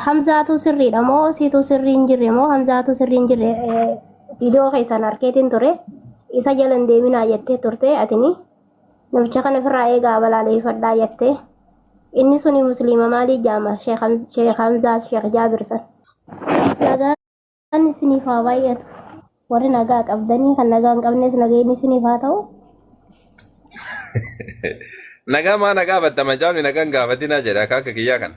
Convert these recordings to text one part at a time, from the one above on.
Hamzaatu sirriidha moo siitu sirrii hin jirre moo Hamzaatu sirrii hin jirre viidiyoo keessan arkeetiin ture isa jala hin deeminaa jettee turte atini namicha kana ofirraa eegaa balaaleeffadhaa jettee inni suni musliima maalii jaama Sheekh Hamzaa Sheekh Jaabir san. Nagaan isiniif haa baay'atu warri nagaa qabdanii kan nagaa hin qabnes nageenyi isiniif haa ta'u. Nagaa maa na gaafatta macaafni nagaa hin gaafatinaa jedha akka akka kiyyaa kana.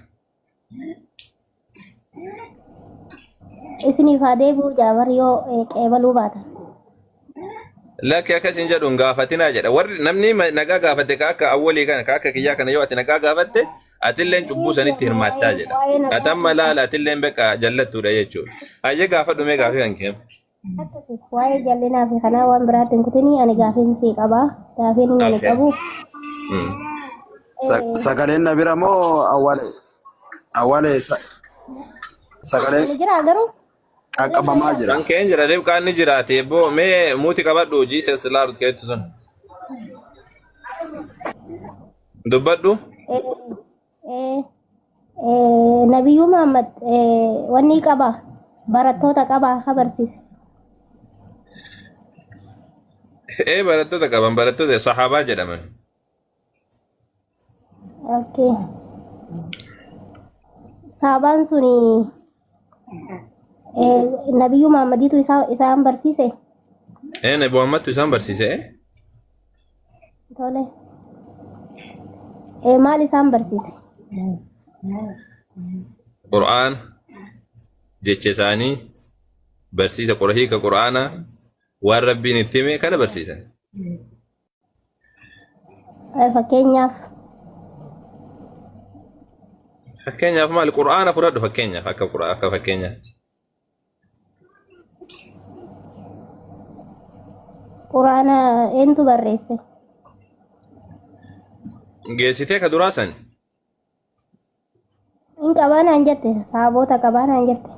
Isiniif haa deebi'u jaabar yoo qeebaluu baatan. Lakki akkas hin jedhu hin gaafatinaa jedha. Warri namni nagaa gaafate ka akka awwalii kana ka akka kiyyaa kana yoo ati nagaa gaafatte atilleen cubbuu sanitti hirmaattaa jedha. Waa'ee nagaa Ati amma laala atilleen beqa jallattuudha jechuudha. Hayyee gaafadhu mee gaafii kan kee. Akkasi waa'ee jallinaa fi kanaa waan biraatti hin kutinii ani gaafiin sii qaba. Gaafiin inni ani qabu. Sagaleen na bira moo awwaale awwaale sagaleen Ni jira garuu qaqqabamaa jira. Kan keen jira ribqaan ni jiraate boo mee muuti qabadhu Jesus Lord keetu sun. Dubbadhu. Nabiyyuu Muhammad wanni qaba barattoota qaba akka barsiise. Ee barattoota qaban barattoota sahaabaa jedhaman. Okay. Saabaan suni Nabiyyuu Muhammadiitu isaan barsiise. Ee Nabi Muhammadtu isaan barsiise. Tole. Maal isaan barsiise? Qur'aan jecha isaanii barsiisa qura hiika Qur'aanaa waan Rabbiin itti hime kana barsiisan. Fakkeenyaaf. Fakkeenyaaf maali? Qur'aana fudhadhu fakkeenyaaf akka akka fakkeenyaatti. Quraana eentu barreesse? Geessitee ka duraa sani. Hin qabaa naan jette saaboota qabaa naan jette.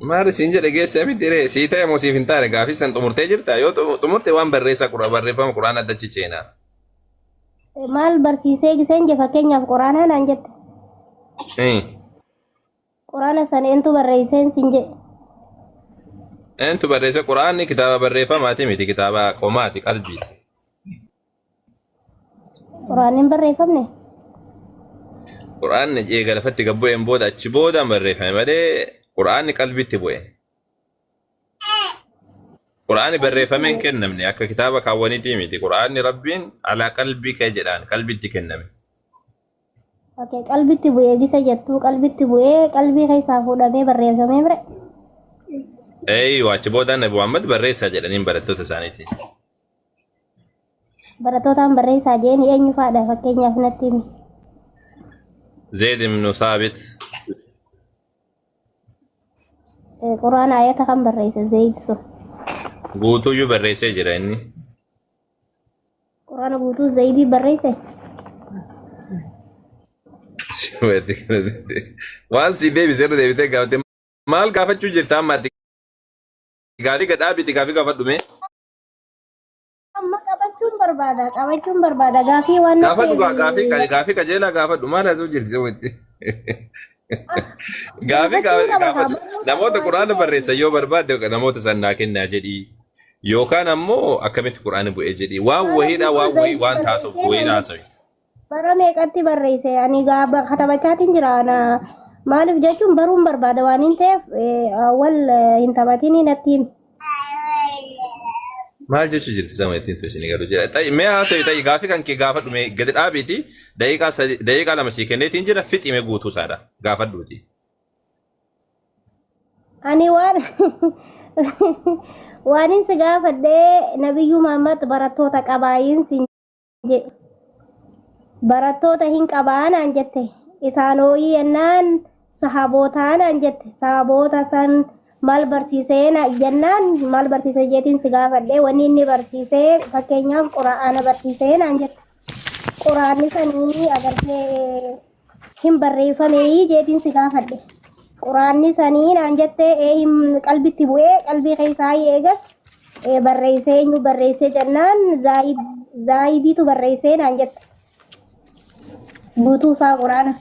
Maali siin jedhe geesse miti ree sii ta'e moo siif hin taane gaafii san xumurtee jirta yoo xumurte waan barreessaa barreeffama quraana adda cicheenaa. Maal barsiisee giseen je fakkeenyaaf quraanaa naan jette. Quraana san eentu barreesseen sin jedhe. Eentu barreesse quraanni kitaaba barreeffamaati miti kitaaba qomaati qalbiiti. Quraanni hin barreeffamne? Quraanni eega lafatti gad bu'een booda achi boodaan barreeffame malee quraanni qalbitti bu'e. Quraanni barreeffamee hin kennamne akka kitaaba kaawwaniitii miti. Quraanni Rabbiin alaa qalbii kee jedhaan qalbitti kenname. Okay, qalbitti bu'ee gisa jettuu qalbitti bu'ee qalbii keessaa fuudhamee barreeffamee bire. Eeyyuu achi boodaan Nabi Muhammad barreessaa jedhaniin barattoota isaaniitiin. Barattootaan barreessaa jeeni eenyu faadha fakkeenyaaf natti himi. Zeyd ibn Saabit Quraana ayata kan barreesse Zeyd sun. Guutuuyyuu barreessee jira inni. Quraana guutuu Zaydii barreesse. Waan si deebise irra deebitee gaafatte maal gaafachuu jirta amma ati gaafii gadhaabiti gaafii gaafadhu mee. Amma qabachuun barbaada qabachuun barbaada gaafii waan na Gaafadhu gaa gaafii ta'eef gaafii qajeelaa gaafadhu maal haasa'u jirti sirriitti. Gaafii Dubbachuun qaba kaa gaafadhu barruu qaba namoota waan quraana ta'eef. barreessan yoo barbaadde namoota san naa kennaa jedhii. Yookaan ammoo akkamitti quraana bu'ee jedhii waan Quraana wahiidha guutuu waan wahii Zayd waan taasiftu barreessee wahiidha naan haasawi. Bara meeqatti barreesse ani gaa katabachaatiin jira ana maaliif jechuun baruun barbaada waan hin ta'eef wal hin taphatinii natti himi. Maal jechuu jirti sama ittiin tolchini garuu jira. Ta'i mee haasawi ta'i gaafii kan kee gaafadhu mee gadi dhaabiiti daqiiqaa sadi daqiiqaa 2 sii kenneetiin jira fixi mee guutuu isaadha gaafadhuuti. Ani waan waanin si gaafadhee Nabiyyuu Muhammad barattoota qabaayin sin jedhe. Barattoota hin qabaa naan jette. Isaan hooyii jennaan sahabootaa naan jette. Sahaboota san maal barsiisee na jennaan maal barsiise jeetiin si gaafadhee wanni inni barsiisee fakkeenyaaf qura'aana barsiisee naan jette. Quraanni sanii agartee hin barreeffamee jeetiin si gaafadhe. Quraanni sanii naan jette ee hin qalbitti bu'ee qalbii keessaa eegas barreessee eenyu barreessee jennaan zaayidiitu barreessee naan jette. Guutuu isaa quraana.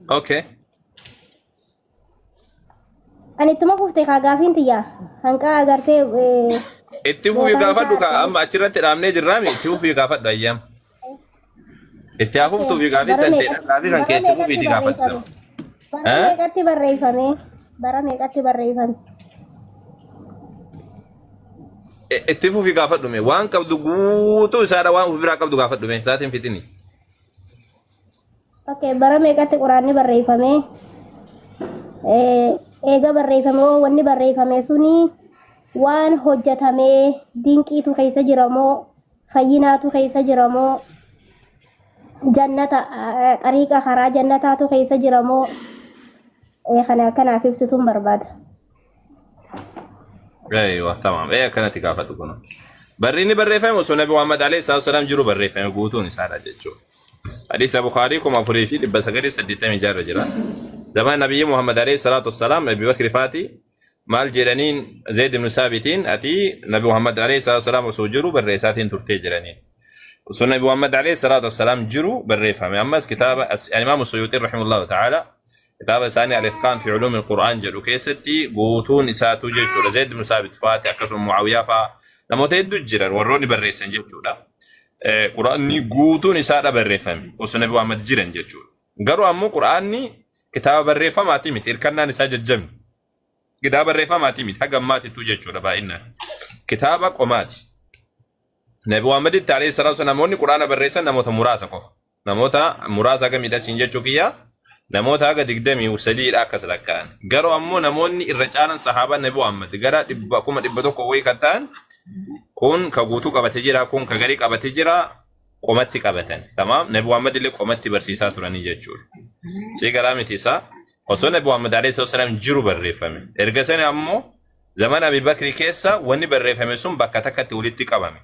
Okay. Ani ittuma fufte kaa gaafiin tiyya hanqaa agartee Itti fufii bootaan gaafadhu isaa kaa amma achirratti dhaabnee jirraami itti fufii gaafadhu ayyaam. Itti haa fuftuu fi gaafii Bara tanteedha meeqatti gaafii kan bara kee itti meeqatti fufiitii gaafadhu. barreeffame? Bara Eh? meeqatti barreeffame? Bara meeqatti barreeffame? Itti fufii gaafadhu mee waan qabdu guutuu isaadha waan of biraa qabdu gaafadhu mee isaatiin fixini. Okay, bara meeqatti quraanni barreeffame? Eega barreeffame hoo wanni barreeffame suni waan hojjetamee dinqiitu keessa jira moo fayyinaatu keessa jira moo jannata xariiqa karaa jannataatu keessa jira moo kana akkanaaf ibsituun barbaada. Eeywa tamaam ee akkanatti gaafadhu kun. Barri inni barreeffame osoo Nabi Muhammad alayhi salaatu wasalaam jiru barreeffame guutuun isaadha jechuudha. Hadiisa Bukaarii 4986 irra jira. Zaman Nabiyyi Muhammad alayhi salaatu wassalaam Abi Bakri faati maal jedhaniin Zayd ibn Saabitiin ati Nabi Muhammad alayhi salaatu wassalaam osoo jiru barreessaatiin turtee jedhaniin. Osoo Nabi Muhammad alayhi salaatu wassalaam jiru barreeffame. Ammas kitaaba Imaamu Suyuuxii rahimahullahu ta'ala kitaaba isaanii Al-Itqaan fi Culuumi Al-Qur'aan jedhu keessatti guutuun isaatu jechuudha. Zayd ibn Saabit faati akkasuma Muawiyaa faa namoota hedduu jiran warroonni barreessan jechuudha. Qur'aanni guutuun isaadha barreeffame osoo Nabi Muhammad jiran jechuudha. Garuu ammoo Qur'aanni kitaaba barreeffamaati miti hirkannaan isaa jajjabni. Kitaaba barreeffamaati miti haga ammaatittuu jechuudha baay'inaan. Kitaaba qomaati. Nabi Muhammaditti alayhi salaatu namoonni Qur'aana barreessan namoota muraasa qofa. Namoota muraasa haga miidhasiin jechuu kiyya namoota haga 23dha akkas lakkaa'an. Garuu ammoo namoonni irra caalan sahaabaa Nabi Muhammad gara 100,000 wayii kan ta'an kun ka guutuu qabate jira kun ka garii qabate jira qomatti qabatan. Tamaam Nabi Muhammad illee qomatti barsiisaa turanii jechuudha. Si garaa miti isaa osoo Nabi Muhammad alayhi salaam jiru barreeffame. Erga sana ammoo zaman Abi Bakri keessa wanni barreeffame sun bakka takkatti walitti qabame.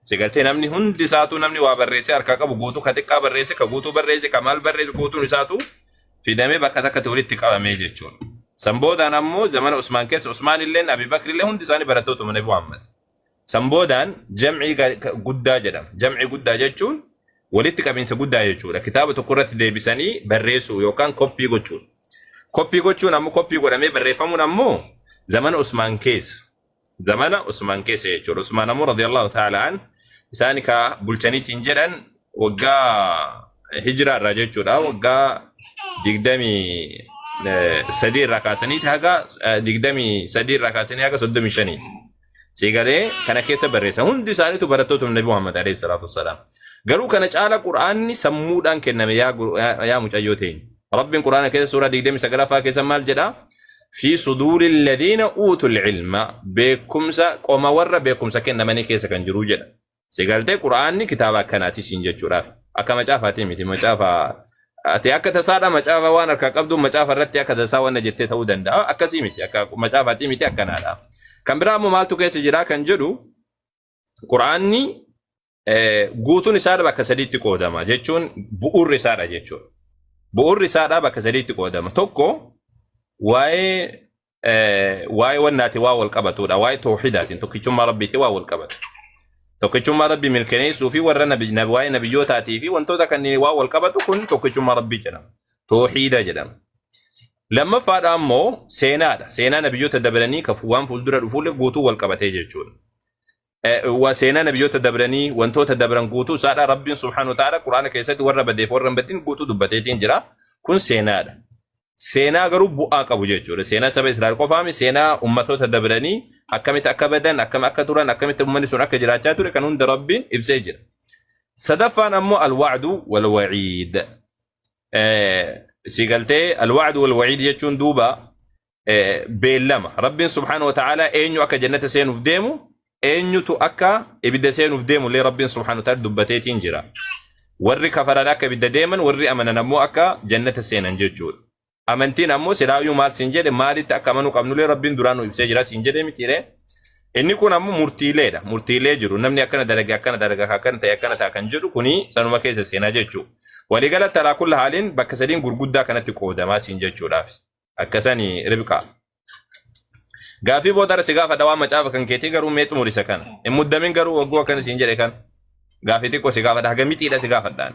Si galtee namni hundi isaatuu namni waa barreessee harkaa qabu guutuu ka xiqqaa barreesse ka guutuu barreesse ka maal barreesse guutuun isaatuu fidamee bakka takkatti walitti qabamee jechuudha. San boodaan ammoo zamana Usmaan keessa Usmaan illeen Abi Bakri illee hundi isaanii barattootuma Nabi Muhammad. San boodaan jam'ii guddaa jedhama. Jam'ii guddaa jechuun walitti qabinsa guddaa jechuudha. Kitaaba tokko irratti deebisanii barreessuu yookaan koppii gochuudha. Koppii gochuun ammoo koppii godhamee barreeffamuun ammoo zamana Usmaan keessa. Zamana Usmaan keessa jechuudha. Usmaan ammoo radiyallahu ta'ala an isaan ka bulchaniitiin jedhan waggaa hijiraa irraa jechuudha. Waggaa 23 irraa kaasaniiti haga 23 irraa kaasanii haga 35ti. Siigalee kana keessa barreessan hundi isaaniitu barattoota Nabi Muhammad alayhi salaatu wassalaam. Garuu kana caala Qur'aanni sammuudhaan kenname yaa mucayyoo teenya. Rabbiin Qur'aana keessa suuraa 29ffaa keessa maal jedhaa? Fi suduuri alladhiina uutul ilma beekumsa qoma warra beekumsa kennamanii keessa kan jiru jedha. Si galtee Qur'aanni kitaaba akkanaati siin jechuudhaaf. Akka macaafaatii miti macaafa ati akka tasaadha macaafa waan harkaa qabdu macaafa irratti akka tasaa wanna jettee ta'uu danda'a. Akkasii miti akka macaafaatii miti akkanaadha. Kan biraa immoo maaltu keessa jira kan jedhu Qur'aanni guutuun isaadha bakka sadiitti qoodama jechuun bu'uurri isaadha jechuudha. Bu'uurri isaadha bakka sadiitti qoodama. Tokko waa'ee wannaati waa wal qabatudha. Waa'ee tawhiidaatiin tokkichummaa rabbiitiin waa wal qabata. Tokkichummaa rabbii mirkaneessuu fi warra waa'ee nabiyyootaatii fi wantoota kanneen waa wal qabatu kun tokkichummaa rabbii jedhama. Tawhiida jedhama. Lammaffaadha ammoo seenaadha. Seenaa nabiyyoota dabalanii kan waan fuuldura dhufuullee guutuu wal qabatee jechuudha. Seenaa nabiyyoota dabranii wantoota dabran guutuu isaadha Rabbiin subhaanahu wa ta'ala Qur'aana keessatti warra badeef warra hin badin guutuu dubbateetiin jira. Kun seenaadha. Seenaa garuu bu'aa qabu jechuudha. Seenaa saba Israa'el qofaami seenaa ummatoota dabranii akkamitti akka badan, akkam akka turan, akkamitti ummanni sun akka jiraachaa ture kan hunda Rabbiin ibsee jira. Sadaffaan ammoo alwa'du walwa'iid. Si galtee alwa'du walwa'iid jechuun duuba beellama. Rabbiin subhaanahu wa ta'aalaa eenyu akka jannata seenuuf deemu eenyutu akka ibidda seenuuf deemu illee Rabbiin subhaanahu wa ta'aalaa dubbateetiin jira. Warri kafaran akka ibidda deeman warri amanan ammoo akka jannata seenan jechuudha. Amantiin ammoo silaayyuu maal siin jedhe maalitti akka amanuu qabnullee Rabbiin duraan nu ibsee jira siin jedhe mitiire. Inni kun ammoo murtiileedha. Murtiilee jiru. Namni akkana dalage akkana dalaga akkana ta'e akkana ta'a kan jedhu kuni sanuma keessa seenaa jechuudha. Waliigalatti alaa kulla haaliin bakka sadiin gurguddaa kanatti qoodamaa siin jechuudhaaf. Akkasani Ribqaa. Gaafii boodarra si gaafadha waan macaafa kan keetii garuu mee xumurisa kana. Hin muddamin garuu wagguu akkana siin jedhe kan. Gaafii xiqqoo si gaafadha haga mixiidha si gaafadhaan.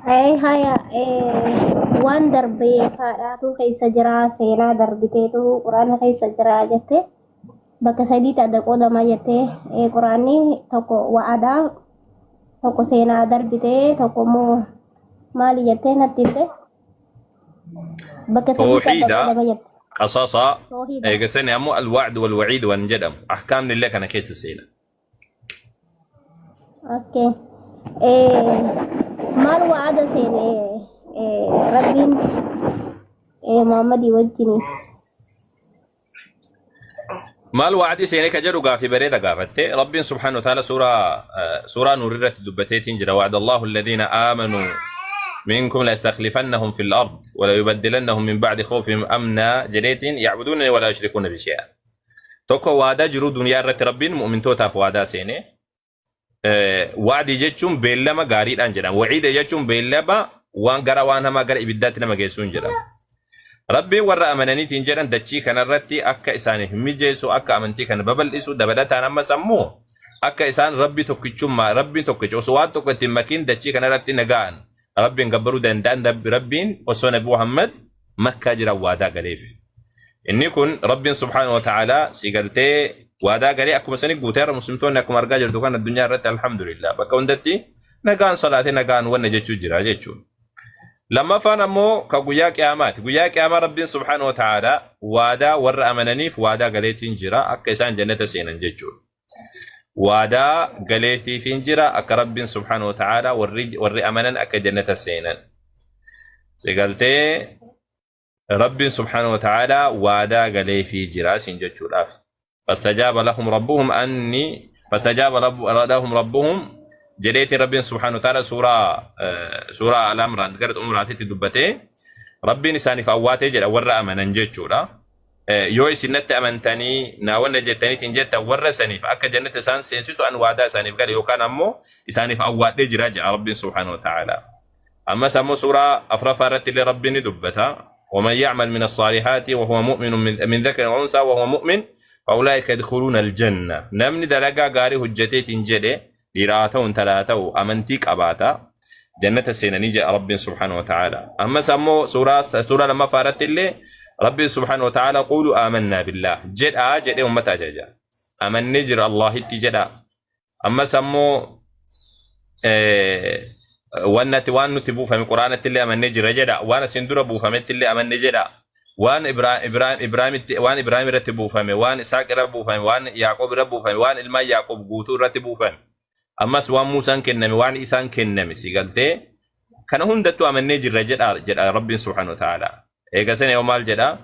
Ee haya waan darbee faadhaatu keessa jira seenaa darbiteetu quraana keessa jira jette bakka sadiitti adda qoodama jette quraanni tokko wa'adaa tokko seenaa darbitee tokko immoo maali jettee natti himte bakka sadiitti adda Tooxiida, qoodama jette. qasasa, Toohiida. eegasani ammoo alwacd walwaciid waan jedhamu. Ahkaamni illee kana keessa seena. Okay. Maal wa'ada seene Rabbiin Muhammadii wajjin? Maal wa'adii seenee ka jedhu gaafii bareeda gaafatte. Rabbiin subhaanahu wa ta'ala suuraa nuur irratti dubbateetiin jira. Wa'ada Allahu alladhiina aamanuu minkum la yastakhlifannahum fil ard wa la yubaddilannahum min ba'di khawfihim amna jedheetiin ya'buduunani wa laa yushrikuuna bi shay'a. Tokko waadaa jiruu duniyaa irratti Rabbiin mu'mintootaaf waadaa seene. Wa'dii jechuun beellama gaariidhaan jedhama. Wa'iida jechuun beellama waan gara waan hamaa gara ibiddaatti nama geessuun jedhama. Rabbiin warra amananiitiin jedhan dachii kanarratti akka isaaniif mijeessu, akka amantii kana babal'isu, dabalataan ammas ammoo akka isaan Rabbi tokkichummaa, Rabbiin tokkicha osoo waan tokko itti hin makiin dachii kanarratti nagaan Rabbiin gabbaruu danda'an Rabbiin osoo Nabi Muhammad Makkaa jiran waadaa galeef. Inni kun Rabbiin subhaanahu wa ta'aalaa si galtee waadaa galee akkuma sani guutee har'a muslimtoonni akkuma argaa jirtu kan addunyaa irratti alhamdulillah bakka hundatti nagaan salaatee nagaan wanna jechuu jira jechuudha. Lammaffaan ammoo ka guyyaa qiyaamaati. Guyyaa qiyaamaa Rabbiin subhaanahu wa ta'aalaa waadaa warra amananiif waadaa galeetiin jira akka isaan jannata seenan jechuudha. Waadaa galeetiifiin jira akka Rabbiin subhaanahu wa ta'aalaa warri amanan akka jannata seenan. Si galtee Rabbiin subhaanahu wa ta'aalaa waadaa galeefii jira siin jechuudhaaf. Fastajaaba lahum rabbuhum anni fastajaaba lahum rabbuhum jedheetiin Rabbiin subhaanahu wa ta'aalaa suuraa Al-Imraan gara xumuraatitti dubbatee Rabbiin isaaniif awwaatee jedha warra amanan jechuudha. Yoo isin natti amantanii naa wanna jettaniitiin jettan warra saniif akka jannata isaan seensisu an waadaa isaaniif gale yookaan ammoo isaaniif awwaadhee jira jedha Rabbiin subhaanahu wa ta'aalaa. Ammas ammoo suuraa afraffaa irratti illee Rabbiin ni dubbata. ومن يعمل من الصالحات وهو مؤمن من ذكر وأنثى وهو مؤمن فأولئك يدخلون الجنة. Namni dalagaa gaarii hojjeteetiin jedhe dhiiraa haa ta'u intalaa haa ta'u amantii qabaata jannata seenanii jedha Rabbiin subhaanahu wa ta'ala. Ammas ammoo suuraa lammaffaa irratti illee Rabbiin subhaanahu wa ta'ala quulu aamannaa billaah jedhaa jedhee uummata ajaja. Amannee jira Allahitti jedhaa. Ammas ammoo wannati waan nuti buufame Quraanatti illee amannee jira jedha. Waan asin dura buufametti illee amanne jedha. Waan Ibraahimitti waan Ibraahim irratti buufame, waan Isaaq irra buufame, waan Yaaqoob irra buufame, waan ilmaan Yaaqoob guutuu irratti buufame. Ammas waan Muusaan kenname, waan Isaan kenname si galtee kana hundattuu amannee jirra jedha jedha Rabbiin subhaanahu wa ta'ala. Eega sana yoo maal jedha?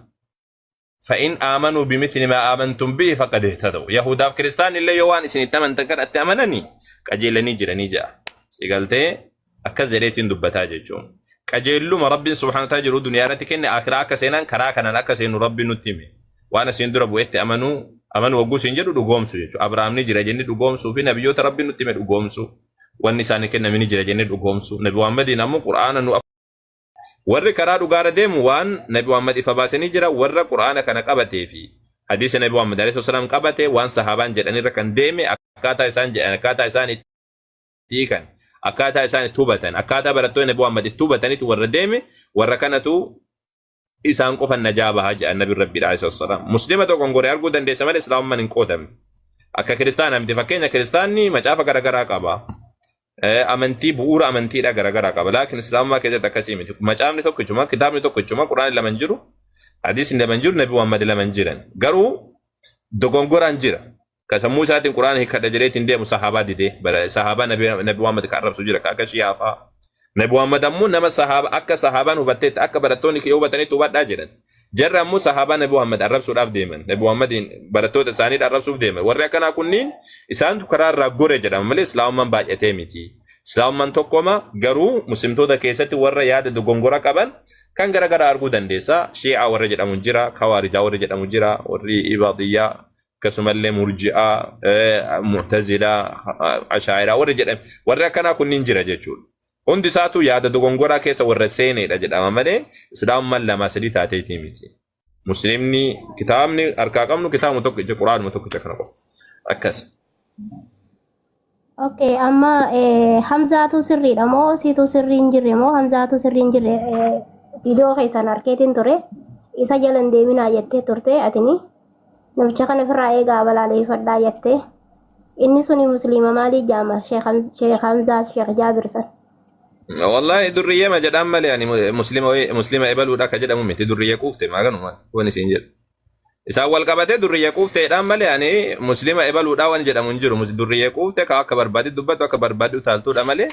Fa'in aamanuu bimithli maa aamantum bihi faqad ihtadaw. Yahudaaf kiristaan illee yoo waan isin itti amantan kana itti amananii qajeelanii jiranii jedha. Si galtee akkas jedheetiin dubbataa jechuun. Qajeelluma Rabbiin subhaanahu wa ta'ala jiru duniyaa irratti kenne akiraa akka seenan karaa kanaan akka seenu Rabbiin nutti hime. Waan asiin dura bu'etti amanuu wagguu siin jedhu dhugoomsu jechuudha. Abrahaam ni jira jennee dhugoomsuu fi nabiyyoota Rabbiin nutti hime dhugoomsu. Wanni isaanii kenname ni jira jennee dhugoomsu. Nabi Muhammadiin ammoo Qur'aana nu Warri karaa dhugaarra deemu waan Nabi Muhammad ifa baase ni jira, warra Qur'aana kana qabatee fi hadiisa Nabi Muhammad alayhi salaam qabate waan sahaabaan jedhanirra kan deeme akkaataa isaan jedhan, akkaataa isaan itti hiikan, akkaataa isaan itti hubatan, akkaataa barattoonni Nabi Muhammad itti hubatanitti warra deeme warra kanatu isaan qofan najaa baha jedhan Nabi Rabbi alayhi salaam. Muslima dogongore arguu dandeessa malee Islaamummaan hin qoodamne. Akka kiristaanaa miti fakkeenya kiristaanni macaafa garaagaraa qaba. Amantii bu'uura amantiidha garaagaraa qaba. Laakiin islaamummaa keessatti akkasii miti. Macaafni tokkichuma, kitaabni tokkichuma, Qur'aanni lama hin jiru, hadiisni lama hin jiru, Nabi Muhammad lama hin jiran. Garuu dogongoraan jira. Ka sammuu isaatiin Qur'aana hiikkadha jedhee ittiin deemu sahaabaa didee sahaabaa Nabi Muhammad ka arrabsu jira ka akka Shi'aa fa'aa. Nabi Muhammad ammoo nama sahaaba akka sahaabaan hubatteetti akka barattoonni kee hubatanitti hubadhaa jedhan. Jarri ammoo sahaabaa Nabi Muhammad arrabsuudhaaf deeman. Nabi Muhammadiin barattoota isaanii arrabsuuf deeman. Warri akkanaa kunniin isaantu karaa irraa gore jedhama malee islaamummaan baay'atee miti. Islaamummaan tokkoma garuu muslimtoota keessatti warra yaada dogongora qaban kan gara garaa arguu dandeessa. Shii'aa warra jedhamu jira, Kawaarijaa warra jedhamu jira, warri Ibaadiyyaa akkasumallee Murji'aa, Mu'tazilaa, Ashaa'iraa warri jedhame warri akkanaa kunniin jira jechuudha. Hundi isaatu yaada dogongoraa keessa warra seenedha jedhama malee islaamummaan lamaa sadii taateetii miti. Muslimni kitaabni harkaa qabnu kitaabuma tokkicha Quraanuma tokkicha kana qofa. Akkas. Okay, amma Hamzaatu sirriidha moo siitu sirrii hin jirre moo Hamzaatu sirrii hin jirre viidiyoo keessan arkeetiin ture isa jala hin deeminaa jettee turte atini namicha kana ofirraa eegaa balaaleeffadhaa jettee inni suni musliima maalii jaama Sheekh Hamzaa Sheekh Jaabir san. Wallahi durriyyema jedhaan malee ani muslima muslima ebaluudha ka jedhamu miti durriyya quufte maaganuma waan isin jedhu. Isaan wal qabatee durriyya quufteedhaan malee ani muslima ebaluudhaa waan jedhamu hin jiru. Durriyya quufte ka akka barbaade dubbatu akka barbaade utaaltuudha malee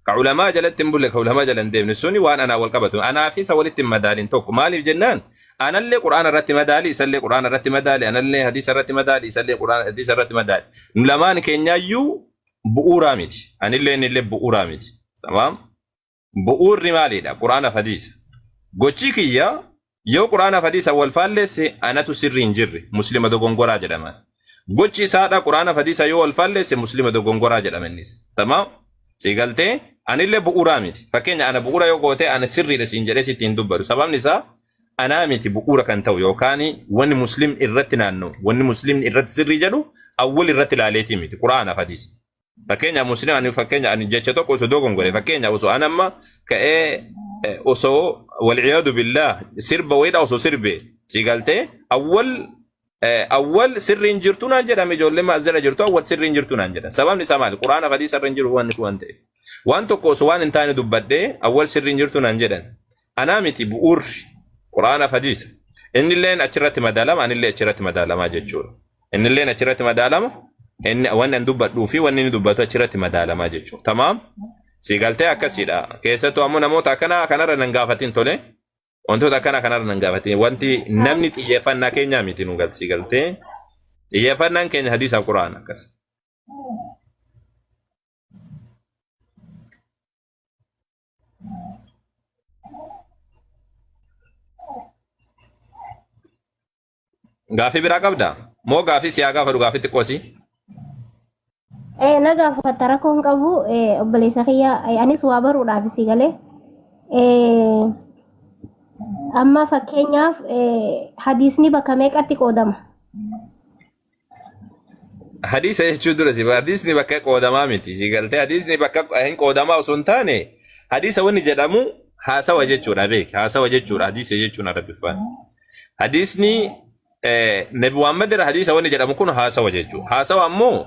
ka ulamaa jalatti hin bulle ka ulamaa jala hin deemne suni waan anaa wal qabatu. Anaa fi isa walitti hin madaalin tokko. Maaliif jennaan anallee quraana irratti madaali isallee quraana irratti madaali anallee hadiisa irratti madaali isallee quraana hadiisa irratti madaali. Nu lamaan keenyaayyuu bu'uuraa miti. Anillee innillee bu'uuraa miti. Tamaam. Bu'uurri maalidha? Qur'aanaaf hadiisa. Gochi kiyya yoo Qur'aanaaf hadiisa wal faalleesse anatu sirrii hin jirre muslima dogongoraa jedhama. Gochi isaadha Qur'aanaaf hadiisa yoo wal faalleesse muslima dogongoraa jedhama innis. Tamaam? Si galtee? Anillee bu'uuraa miti. Fakkeenya ana bu'uura yoo goote ana sirriidha siin jedhee sitti hin dubbadu. Sababni isaa anaa miti bu'uura kan ta'u yookaan wanni muslim irratti naanna'u wanni muslimni irratti sirrii jedhu awwal irratti ilaaleetii miti Qur'aanaaf hadiisa. Fakkeenya musliima ani fakkeenya ani jecha tokko osoo dogongore fakkeenya osoo an amma ka'ee osoo walciyaadu billaah sirba wayiidha osoo sirbe si galtee awwal awwal sirriin jirtu naan jedhame ijoollee maazira jirtu awwal sirriin jirtu naan jedhan sababni isaa maali quraana fi hadiisa irra hin jiru wanni kun waan ta'eef waan tokko osoo waan hin taane dubbadhee awwal sirriin jirtu naan jedhan anaa miti bu'uurri quraana fi hadiisa innilleen achirratti madaalama anillee achirratti madaalamaa jechuudha. Innilleen achirratti madaalama. Inni wanni an dubbadhuu fi wanni inni dubbatu achirratti madaalamaa jechuudha. Tamaam. Si galtee akkasiidha. Keessattuu ammoo namoota akkanaa kanarra nan gaafatin tole. Wantoota akkanaa kanarra nan gaafatin. Wanti namni xiyyeeffannaa keenyaa miti nu galti si galtee. Xiyyeeffannaan keenya hadiisa quraana akkas. Gaafii biraa qabdaa? Moo gaafii si haa gaafadhu gaafii xiqqoo si? Na gaafatta rakkoo hin qabu obboleessa kiyya anis waa baruudhaaf si galee. Amma fakkeenyaaf hadiisni bakka meeqatti qoodama? Hadiisa jechuu dura si hadiisni bakka qoodamaa miti si galtee hadiisni bakka hin qoodamaa osoo hin taane hadiisa wanni jedhamu haasawa jechuudha beek haasawa jechuudha hadiisa jechuun arabiffaan. Hadiisni Nabi Muhammad irra hadiisa wanni jedhamu kun haasawa jechuudha. Haasawa ammoo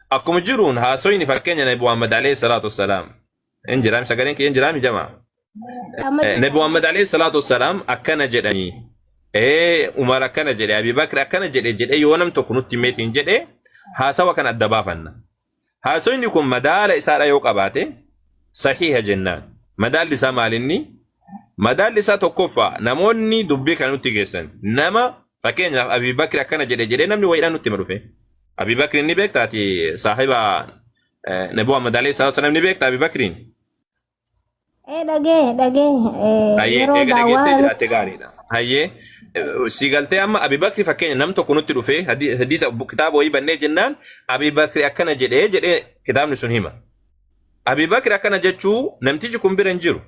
akkuma jiruun haasoyni fakkeenya Nabi Muhammad alayhi salaatu wassalaam hin jiraam sagaleen kiyya hin jiraami jamaa. Amma Nabi Muhammad alayhi salaatu wassalaam akkana jedhanii Umar akkana jedhe Abi Bakr akkana jedhe jedhe yoo nam tokko nutti himeetiin jedhe haasawa kana adda baafanna. Haasoyni kun madaala isaadha yoo qabaate sahiha jennaan. Madaalli isaa maalinni? Madaalli isaa tokkoffaa namoonni dubbii kana nutti geessan nama fakkeenyaaf Abi Bakr akkana jedhe jedhee namni wayiidhaan nutti hima dhufe. Abi Bakr ni beektaati saahiba Nabi Muhammad alayhi salaatu wassalaam ni beekta Abi Bakriin. Dhagee dhagee Hayyee yeroo eega dhageettee daawwaa jiraatte gaariidha. Hayyee si galtee amma Abi Bakri fakkeenya nam tokko nutti dhufee hadiisa kitaaba wayii bannee jennaan Abi Bakri akkana jedhee jedhee kitaabni sun hima. Abi Bakri akkana jechuu namtichi kun bira hin jiru.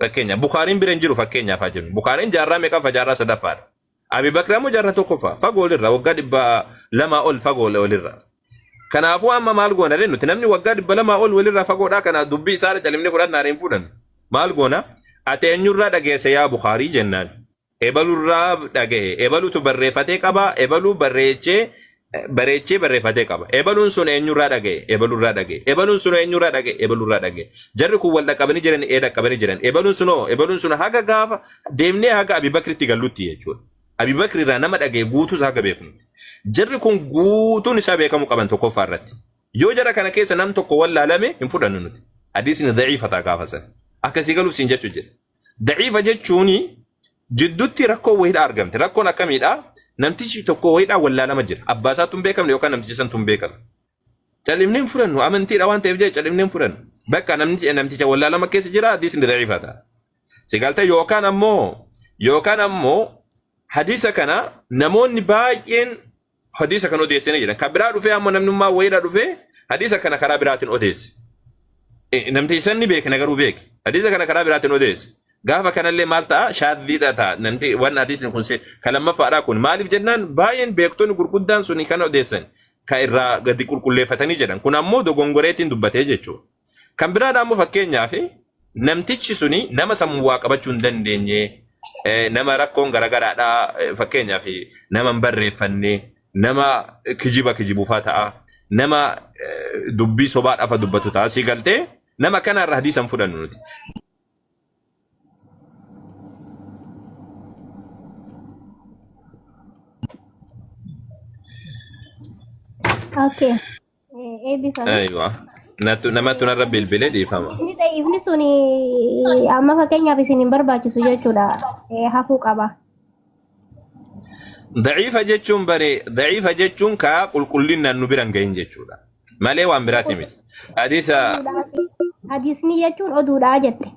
Fakkeenya Bukaariin bira hin jiru fakkeenyaaf haa jennu. Bukaariin jaarraa meeqaffa jaarraa sadaffaadha. Abi Bakri ammoo jaarraa tokkoffaa fagoo olirra waggaa 200 ol fagoo olirra. Kanaafuu amma maal goona ree nuti namni waggaa 200 ol walirraa fagoodhaa kana dubbii isaa calimnee fudhannaa ree hin fudhannu. Maal goona? Ati eenyurraa dhageesse yaa Bukaarii jennaan. Ebalurraa dhagahe. Ebalutu barreeffatee qaba. Ebaluu barreechee bareechee barreeffatee qaba. Ebaluun sun eenyurraa dhagahe? Ebalurraa dhagahe. Ebaluun sun eenyurraa dhagahe? Ebalurraa dhagahe. Jarri kun wal dhaqqabanii jiran ee dhaqqabanii jiran. Ebaluun sun hoo? Ebaluun sun haga gaafa deemnee haga Abi Bakritti gallutti jechuudha. Abi Bakri irraa nama dhagahe guutuu isaa haga beeknutti. Jarri kun guutuun isaa beekamuu qaban tokkoffaa irratti. Yoo jara kana keessa nam tokko wallaalame hin fudhannu nuti. Hadiisni daciifa ta'a gaafa san. Akkasii galuuf siin jechuu jira. Daciifa jechuun jidduutti rakkoon wayiidha argamte. Rakkoon akkamiidha? Namtichi tokko wayiidha wallaalama jira. Abbaa isaatu hin beekamne yookaan namticha santu hin beekamne. Califnee hin fudhannu. Amantiidha waan ta'eef jecha califnee hin fudhannu. Bakka namni namticha wallaalama keessa jira hadiisni daciifa ta'a. Si galtee yookaan ammoo hadiisa kana namoonni baay'een hadiisa kana odeessanii jiran. Kan biraa dhufee ammoo namnummaa wayiidha dhufee hadiisa kana karaa biraatiin odeesse. Namtichi san ni beekna garuu beeke. Hadiisa kana karaa biraatiin odeesse. Gaafa kanallee maal ta'a? Shaaddiidha ta'a. Namti wanni hadiisni kun kan lammaffaadhaa kun maaliif jennaan baay'een beektonni gurguddaan suni kana odeessan. Ka irraa gadi qulqulleeffatanii jedhan. Kun ammoo dogongoreetiin dubbatee jechuudha. Kan biraadhaa ammoo fakkeenyaaf namtichi suni nama sammuu waa qabachuu hin dandeenye, nama rakkoon garagaraadhaa, fakkeenyaaf nama hin barreeffanne, nama kijiba kijibufaa ta'a, nama dubbii sobaa dhafa dubbatu ta'a. Si galtee nama kanarra hadiisa hin fudhannu nuti. Okay. Eebbifame. Aywa. Natu namatu narra bilbilee dhiifama. Inni da'iifni sun amma fakkeenyaaf isin hin barbaachisu jechuudha. Hafuu qaba. Da'iifa jechuun bare da'iifa jechuun kaa qulqullinnaan nu bira hin gahin jechuudha. Malee waan biraati miti. Hadiisa Hadiisni jechuun oduudhaa jette.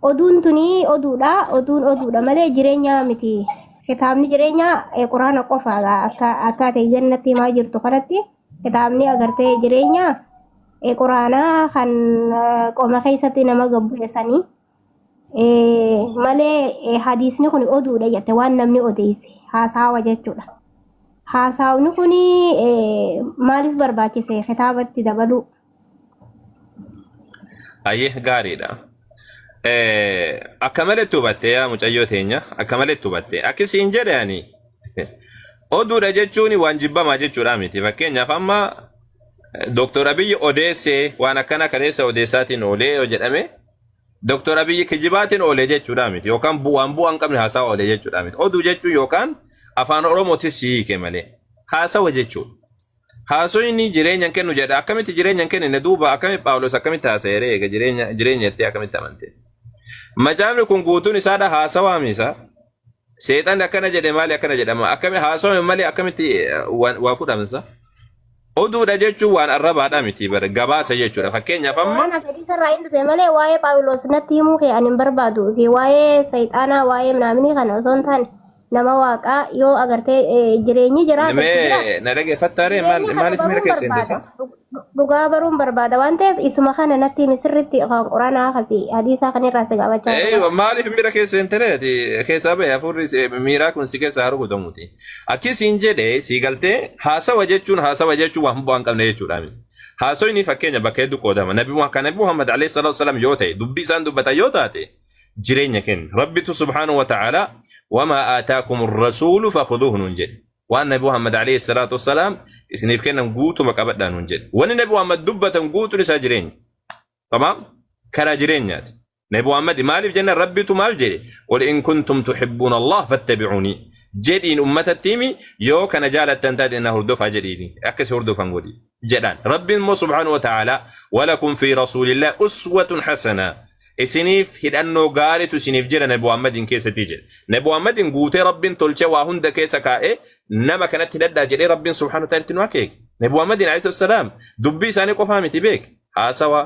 Oduun tuni oduudha, oduun oduudha malee jireenya miti. Kitaabni jireenyaa quraana qofa akka akka ati jannatti himaa jirtu kanatti kitaabni agartee jireenya quraanaa kan qoma keessatti nama gabbu'esanii malee hadiisni kun oduudha jette waan namni odeesse haasaawa jechuudha. Haasaawni kun maaliif barbaachise kitaabatti dabaluu? Ayyee gaariidha. Akka malee hubatte yaa mucayyoo teenya akka malee hubatte akki siin jedhe ani oduudha jechuun waan jibbamaa jechuudha miti. Fakkeenyaaf amma Dooktor Abiyyi odeessee waan akkana kaleessa odeessaatiin oolee yoo jedhame Dooktor Abiyyi kijibaatiin oolee jechuudha miti yookaan bu'aan bu'aa hin qabne haasawa oolee jechuudha miti. Oduu jechuun yookaan afaan Oromootis si hiike malee haasawa jechuudha. Haasoyni jireenya hin kennu jedha. Akkamitti jireenya hin kennine duuba akkamitti Phaawulos akkamitti haasa'eere eega jireenya jireenya jettee akkamitti amante? Macaafni kun guutuun isaadha haasawaa misa. Seexanni akkana jedhe maali akkana jedhama. Akkami haasawame malee akkamitti waa fudhamsa? Oduudha jechuun waan arrabaadha miti bara gabaasa jechuudha. Fakkeenyaaf amma Waan fedhii sarraa hin dhufe malee waa'ee Phaawulos natti himuu kee ani hin barbaadu. Fi waa'ee seexanaa waa'ee minaaminii kana osoo hin taane nama waaqaa yoo agartee jireenyi jiraate itti jiraate. Mee na dhaggeeffattaa ree maal Jireenya kana maaliif miira baruun keessa barbaada. seentisa? Dhugaa baruun barbaada waan ta'eef isuma kana natti himi sirriitti kan quraanaa fi hadiisaa kan irraa si gaafachaa jira. Eeywa maaliif miira keessa seentire ati keessaa bahe hafuurri miiraa kun si keessa haa rukutamuuti. Akki siin jedhe sii galtee haasawa jechuun haasawa jechuun waan bu'aa hin qabne jechuudha miti. Haasoyni fakkeenya bakka hedduu qoodama. Nabi kan Nabi Muhammad alayhi salaatu wasalaam yoo ta'e dubbii isaan dubbatan yoo taate jireenya kenna. Rabbitu subhaanahu wa ta'ala wamaa aataakum rasuulu fakhuduuhu nuun jedhe. Waan Nabi Muhammad alayhi salaatu wassalaam isiniif kennan guutuma qabadhaa nuun jedhe. Wanni Nabi Muhammad dubbatan guutuun isaa jireenya. Tamaam? Karaa jireenyaati. Nabi Muhammad maaliif jenna Rabbitu maal jedhe? Qul in kuntum tuhibbuuna Allah fattabi'uuni. Jedhiin ummatatti himi yoo kana jaalattan taate na hordofaa jedhiini. Akka si hordofan godhi. Jedhaan. Rabbiin immoo subhaanahu wa ta'ala walakum fi rasuulillah uswatun hasanaa. Isiniif hidhannoo gaariitu isiniif jira Nabi Muhammadiin keessatti jedhe. Nabi Muhammadiin guutee Rabbiin tolchee waa hunda keessa kaa'ee nama kanatti hidhadhaa jedhee Rabbiin subhaanahu wa ta'ala itti nu akeeke. Nabi Muhammadiin alayhi salaam dubbii isaanii qofaa miti beek. Haasawa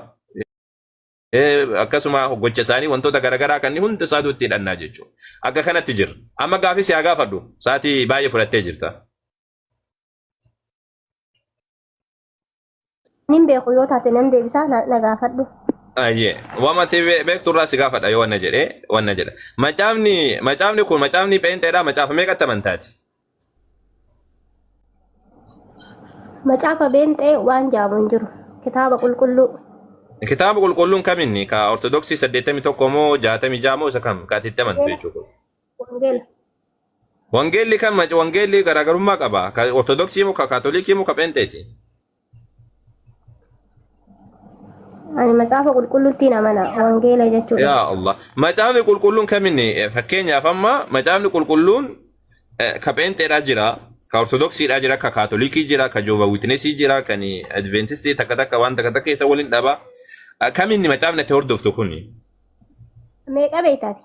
akkasuma gocha isaanii wantoota garaagaraa kan hunda isaatu itti hidhannaa jechuudha. Akka kanatti jira. Amma gaafii si haa gaafadhu. Sa'aatii baay'ee fudhattee jirta. Nin beeku yoo taate nan deebisaa na gaafadhu. Ayyee. Waan ati beektu irraa si gaafadha yoo wanna jedhee wanna jedha. Macaafni macaafni kun macaafni pheenxeedhaa macaafa meeqatti amantaati? Macaafa beenxee waan jaamu hin jiru. Kitaaba qulqulluu. Kitaaba qulqulluun kaminni? Ka Ortodoksii 81 moo 66 moo isa kam? Ka ati itti amantu jechuudha. Wangeela. Wangeelli kan wangeelli garaagarummaa qaba. Ka Ortodoksii moo ka Kaatolikii moo ka Pheenxeeti? Ani macaafa qulqulluutti amana wangeela jechuudha. Yaa Allah. Macaafni qulqulluun kaminni? Fakkeenyaaf amma macaafni qulqulluun ka Pheenxeedhaa jira, ka Ortodoksiidhaa jira, ka Kaatolikii jira, ka Jehovah Witnessii jira, kan Adventistii takka takka waan takka takka keessa waliin dhaba. Kaminni macaafni ati hordoftu kuni? Meeqa beektaati?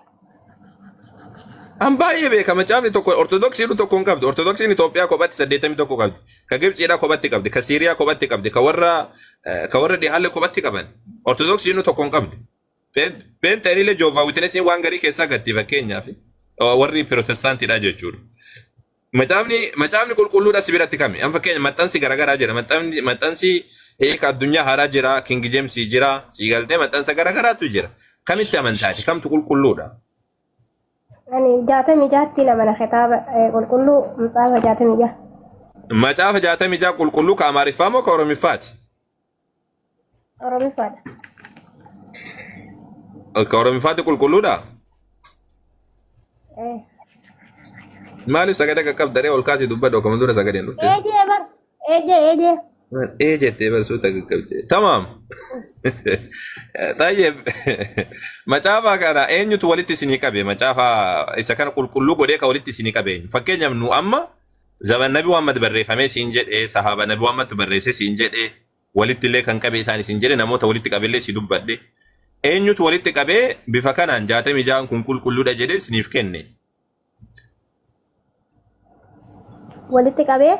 An baay'ee beeka macaafni tokko Ortodoksiin tokko hin qabdu. Ortodoksiin Itoophiyaa kophatti 81 qabdi. Ka Gibxiidhaa kophatti qabdi. Ka Siiriyaa kophatti qabdi. Ka warra ka warra dhihaallee kophatti qaban. Ortodoksiin tokko hin qabdu. Pheenxeenillee Jehovah Witnessiin waan garii keessaa gatti fakkeenyaaf warri Pirotestaantiidha jechuudha. Macaafni macaafni qulqulluudha si biratti kami? An fakkeenya maxxansi garaagaraa jira. Maxxansi maxxansi hiika addunyaa haaraa jira, King James jira, sii galtee maxxansa garaagaraatu jira. Kamitti amantaati? Kamtu qulqulluudha? Ani 66tti amana kitaaba qulqulluu macaafa 66. Macaafa 66 qulqulluu ka Amaariffaa moo ka Oromiffaati? Oromiffaadha. Ka Oromiffaati qulqulluudha? Eh. Maaliif sagalee qaqqabdaree ol kaasii dubbadhu akkuma dura sagaleen dhufte? Eejee bar. Eejee eejee. Ee jettee barsuuta qaqqabde. Tamaam. Tayyib. Macaafa kana eenyutu walitti isinii qabe? Macaafa isa kana qulqulluu godhee ka walitti isinii qabe eenyu? Fakkeenyaaf nu amma zaman Nabi Muhammad barreeffamee siin jedhee sahaaba Nabi Muhammadtu barreessee siin jedhee walitti illee kan qabe isaan isin jedhe namoota walitti qabellee si dubbadhe. Eenyutu walitti qabee bifa kanaan 66n kun qulqulluudha jedhee isiniif kenne? Walitti qabee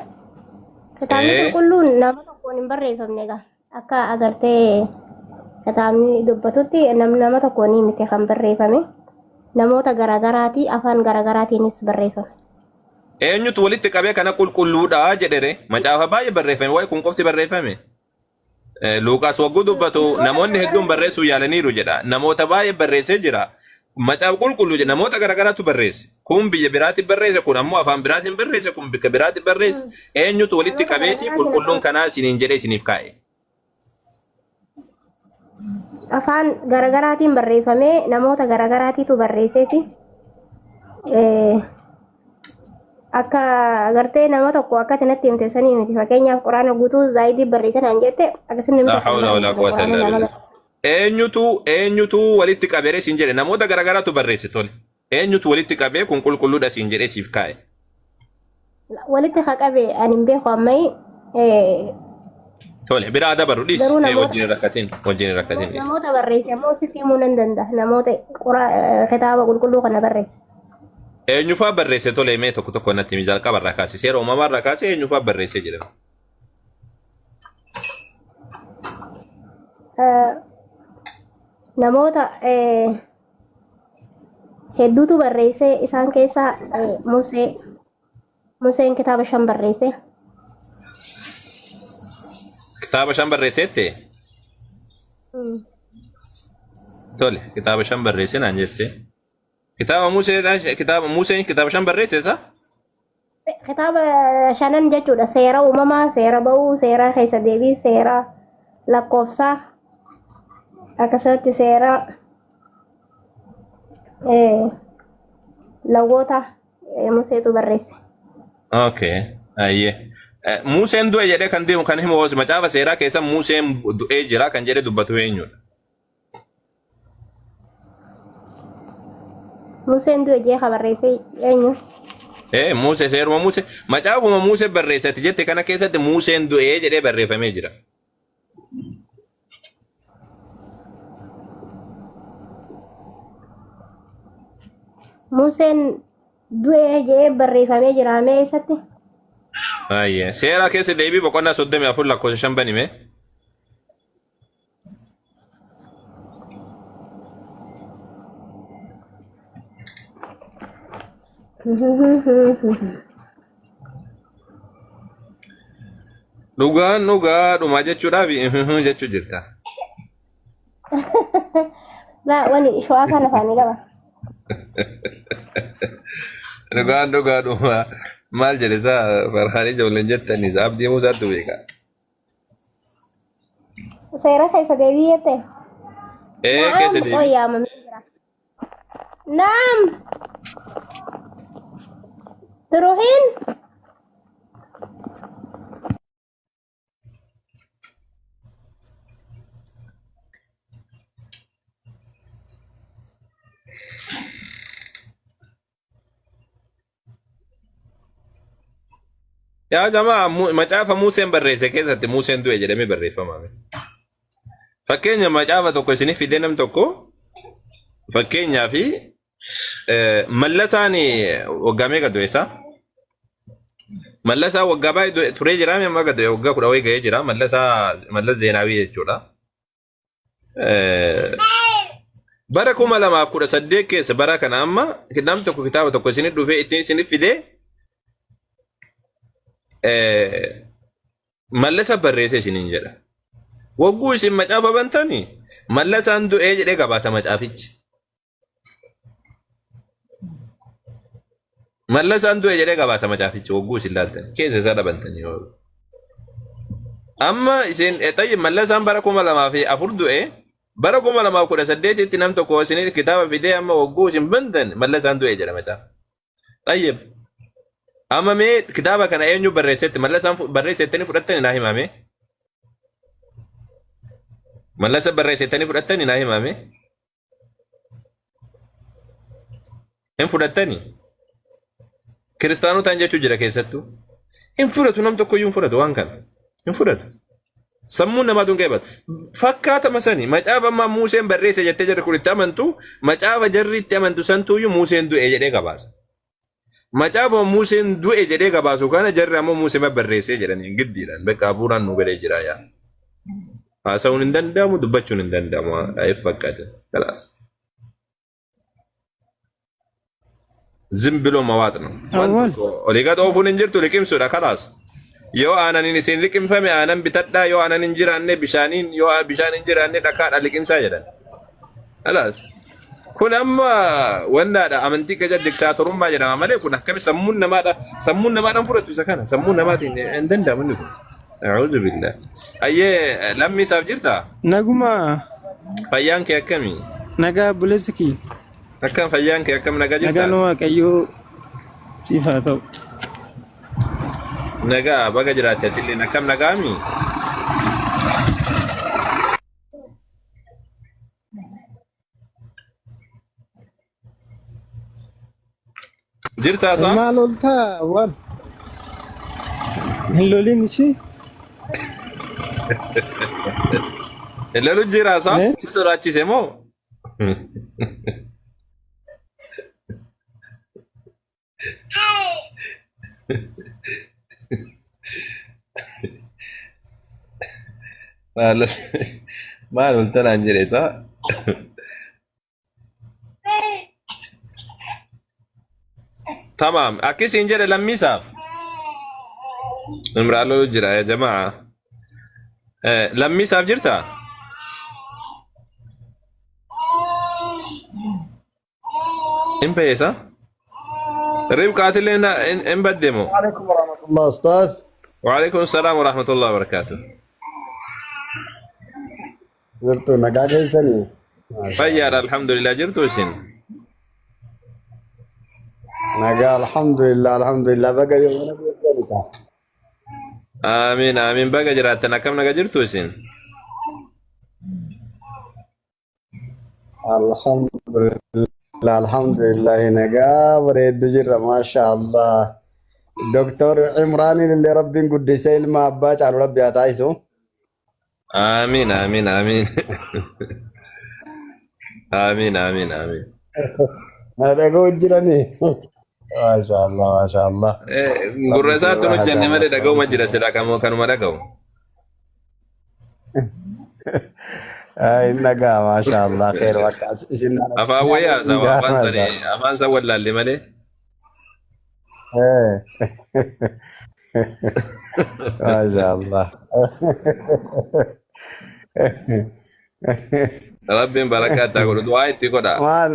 kitaabni Ee. qulqulluun nama tokkoon hin barreeffamne egaa akka agartee kitaabni dubbatutti nama tokkoon miti kan barreeffame namoota garaagaraatii afaan garaagaraatiinis barreeffame. Eenyutu walitti qabee kana qulqulluudha jedhere? Macaafa baay'ee barreeffame waa'ee kun qofti barreeffame. Luuqaas wagguu dubbatu namoonni hedduun barreessuu yaalaniiru jedha. Namoota baay'ee barreessee jira. Macaafa qulqulluu jedha. Namoota garaagaraatu barreesse. Kun biyya biraatti barreesse, kun ammoo afaan biraatiin barreesse, kun bikka biraatti barreesse. Eenyutu walitti Namoota qabeeti garaagaraatiin qulqulluun afaan kanaa isiniin jedhee isiniif kaa'e? Afaan garaagaraatiin barreeffamee namoota garaagaraatiitu barreesseeti. Akka agartee nama tokko akka ati natti himte sanii miti. Fakkeenyaaf quraana guutuu zaayidii barreesse naan jette akkasuma namni Laa tokko hin hawla walaa barreessine quwwata quraana illaa nama billah. Eenyutu eenyutu walitti qabere siin jedhe namoota garaagaraatu barreesse tole. Eenyutu walitti qabee kun qulqulluudha siin jedhee siif kaa'e. Walitti haa qabe ani hin beeku ammayi. Tole biraa dabaru dhiis. Garuu namoota Wajjin hin rakkatin wajjin hin rakkatin dhiis. Namoota barreesse ammoo sitti himuu nan danda'a. Namoota kitaaba qulqulluu kana barreesse. Eenyufaa barreesse tole mee tokko tokko natti himi jalqaba irraa kaase seera uumamaa irraa kaase eenyufaa barreesse jedhama. Namoota hedduutu barreesse isaan keessaa Musee Museen kitaaba 5 barreesse. Kitaaba 5 barreesseette? Tole kitaaba 5 barreesse naan jette. Kitaaba Musee kitaaba Museen kitaaba 5 barreesse isa? Kitaaba shanan jechuudha. Seera uumamaa, seera ba'uu, seera keessa deebii, seera lakkoofsaa, akkasumatti seera lawwoota Museetu barreesse. Okay. Ayyee. Museen du'e jedhee kan deemu kan himu hoos macaafa seeraa keessa Museen du'ee jira kan jedhee dubbatu eenyudha? Museen du'e jee ka barreesse eenyu? Musee seeruma Musee macaafuma Musee barreessati jette kana keessatti Museen du'ee jedhee barreeffamee jira. Museen du'e jee barreeffamee jira mee eessatti? Ayyee. Seera keessa deebii boqonnaa 34 lakkoofsa 5 banime. Dhugaan dhugaa dhumaa jechuudhaaf jechuu jirta. Laa wani shawaa kana afaanii qaba. Dhugaan dhugaa dhumaa maal jedhe isaa farhaan ijoolleen jettanis abdii Muusaatu beeka. Seera keessa deebii jette. Ee Naam keessa qoy deebii. yaamamee jira. Naam. Turuhin. Yaa jamaa macaafa Museen barreesse keessatti Museen du'e jedhamee barreeffama. Fakkeenya macaafa tokko isinif fidee nam tokko fakkeenyaa fi Mallasaan waggaa meeqa du'e isaa? Mallasaa waggaa baay'ee du'e turee jira amma du'e waggaa kudha wayii ga'ee jira Mallasaa Mallas Zeenaawii jechuudha. Bara 2018 keessa bara kana amma namni tokko kitaaba tokko isinit dhufee ittiin isinit fidee mallasa barreesse isiniin jedha. Wagguu isin macaafa bantani mallasaan du'ee jedhee gabaasa macaafichi. Mallasaan du'e jedhee gabaasa macaafichi hogguu isin laaltan keessa isaa dhabantanii yoo. Amma isin xayyi Mallasaan bara 2004 du'e bara 2018tti nam tokko isin kitaaba fidee amma hogguu isin bantan Mallasaan du'e jedha macaafa. Xayyib amma mee kitaaba kana eenyu barreessetti Mallasaan barreessettanii fudhattanii naa himame. Mallasa barreessettanii fudhattanii naa himame. Hin fudhattanii? Kiristaanotaan jechuu jira keessattuu. Hin fudhatu nam tokkoyyuu hin fudhatu waan kana. Hin fudhatu. Sammuun namaa tun qeebata. Fakkaatama sani macaafa ammaa Muuseen barreesse jettee jarri kun itti amantu macaafa jarri itti amantu santuuyyuu Muuseen du'e jedhee gabaasa. Macaafa Muuseen du'e jedhee gabaasu kana jarri ammoo Muusee barreessee jedhanii giddiidhaan bakka hafuuraan nu galee jira yaa. Haasa'uun hin danda'amu dubbachuun hin danda'amu ayif fakkaate. Kalaas. Zim biloo mawaat ነው. Waan Awwal. tokko olii gad oofuun hin jirtu liqimsuudha kalaas. Yoo aananiin isin liqimfame aanan bitadhaa yoo aanan hin jiraanne bishaaniin yoo bishaan hin jiraanne dhakaadha liqimsaa jedhan. Kalaas. Kun amma wannaadha amantii keessatti diktaatorummaa jedhama malee kun akkami sammuun namaadha sammuun namaadhaan fudhatu isa kana sammuun namaatiin hin danda'amu inni kun. A'uudhu billah. Ayyee lammii isaaf jirtaa? Naguma Fayyaan kee akkami? nagaa obboleessi kiyya. Akkam fayyaan kee akkam nagaa jirtaa? Nagaan Waaqayyoo siif haa ta'u. Nagaa baga jiraatte atilleen akkam nagaami? Jirtaa isaa? Maal oltaa waan hin lolin ishii? Lolu jira isaa? Eh? Si sodaachise moo? Maal maal olta naan jedhe isaa? Tamaam akkisiin jedhe lammiisaaf. Imraan lolu jira yaa jamaa. Lammiisaaf jirtaa? Hin baheesa? Ribqaatillee hin badde moo? عليكم ورحمة الله أستاذ. وعليكم السلام ورحمة الله وبركاته. Jirtu nagaa keessanii? Maasha Fayyaadha Allah. alhamdulillah jirtu isin. Nagaa alhamdulillah alhamdulillah baga yoomana beektanidha. Amiin amiin baga jiraattan akkam naga jirtu isin. Alhamdulillah alhamdulillah nagaa bareeddu jirra maasha Allah. Doktor Imraaniin illee rabbiin guddisee ilma abbaa caalu rabbi haa taasisu. Amiin amiin amiin. Amiin amiin amiin. Na dhaga'u jiranii. Maasha Allah maasha Allah. Gurra Rabbi isaatti sirraa hin haa hojjenne malee jaalatu. dhaga'uma jira silaa kanuma dhaga'u. Hin dhagaa maasha Allah kheer bakka isin Afaan wayii haasawa afaan maasha sani afaan san wallaalle malee. Maasha Allah. Rabbiin barakaa itti haa godhu du'aa itti godha. Maal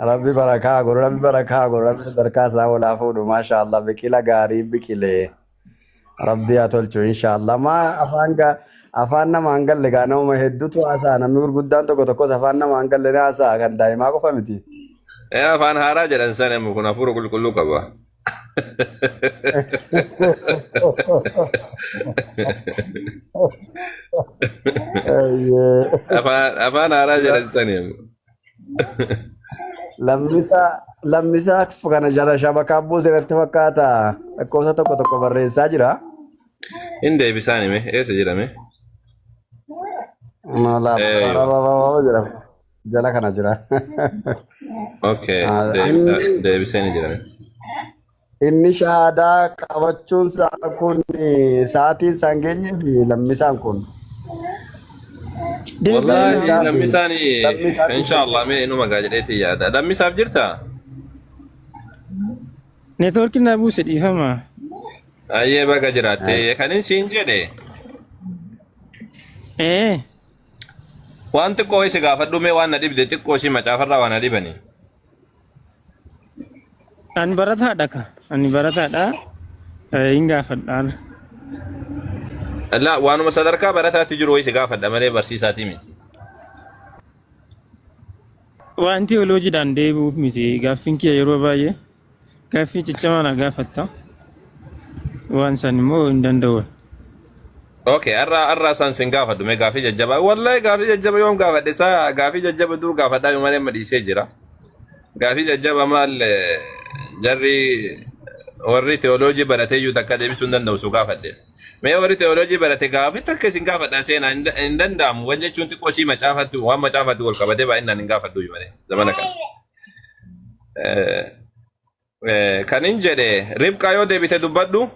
Rabbi barakaa godhu rabbi barakaa godhu rabbi sadarkaa isaa ol haa fuudhu maasha Allah biqila gaarii biqilee rabbi haa tolchu insha Allah maa afaan gaa afaan namaa hin galle gaa namuma hedduutu haasa'a namni gurguddaan tokko tokkos afaan namaa hin galle ni haasa'a kan daa'imaa qofa miti. Afaan haaraa jedhan sana immoo kun hafuura qulqulluu qaba. Eeyyee. Afaan haaraa jedhan sani immoo. Lammisaa lammisaa kana jala shabakaa buuse natti fakkaata lakkoofsa tokko tokko barreessaa jira. Hin deebisaan hime eessa jedhame? Mala Eeyyoo. jira jala kana jira. Okay, Inni deebisee ni jedhame. inni shahaadaa qabachuun isaa kun sa'aatiin isaan geenyee fi lammisaan kun Deebi'ee Wallahi lammisaa fi lammisaan lammisaa inshallah mee inuma gaa jedheeti yaada. Lammisaaf jirtaa? Neetwoorkiin na buuse dhiifama. Ayyee baga jiraatte. Kan inni siin jedhe Ee waan xiqqoo isi gaafadhu mee waan na dhibde xiqqoo isii macaafarraa waan na dhibani. Ani barataadha ka. Ani barataadha. Hin gaafadha. La waanuma sadarkaa barataatti jiru wayii si gaafadha malee barsiisaatii miti. Waan teolojiidhaan deebi'uuf miti gaaffiin kiyya yeroo baay'ee gaaffii ciccimaa na gaafatta. Waan san immoo hin danda'u. Okay, har'a har'a isaan sin gaafadhu mee gaafii jajjabaa. Wallahi gaafii jajjaba yoom gaafadhe isaa gaafii jajjaba dur gaafadhaa yoo malee amma dhiisee jira. Gaafii jajjaba maal jarri warri teoloojii baratee iyyuu takka deebisuu hin danda'u su gaafadhe. Mee warri teoloojii barate gaafii takka isin gaafadha seenaa hin danda'amu. Wan jechuun xiqqoo isii macaafatti waan macaafatti wal qabatee baay'inaan hin gaafadhu iyyuu malee zamana kana. Kan hin jedhe Ribqaa yoo deebite dubbadhu.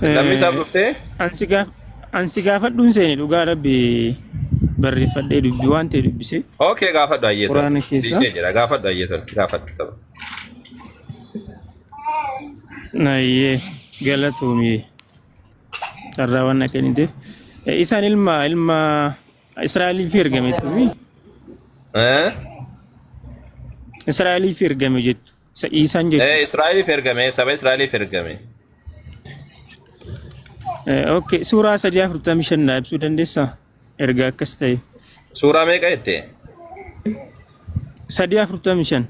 Lammisaaf dhuftee. Ansi gaafadhuun seeni dhugaa rabbi barreeffadhee dubbi waan ta'e dubbisee. Okay gaafadhu hayyee tole. Quraana keessa. Dhiisee jira gaafadhu hayyee tole gaafadhu tapha. Ayyee galatoomii carraa waan na kenniteef. Isaan ilma ilma Israa'eliif ergame jettu. Eh? Israa'eliif ergame jettu. Isa Iisaan jettu. Israa'eliif ergame saba Israa'eliif ergame. Okay, suuraa 3:45 naa ibsuu dandeessaa? Erga akkas ta'e. Suuraa meeqa jette? 3:45.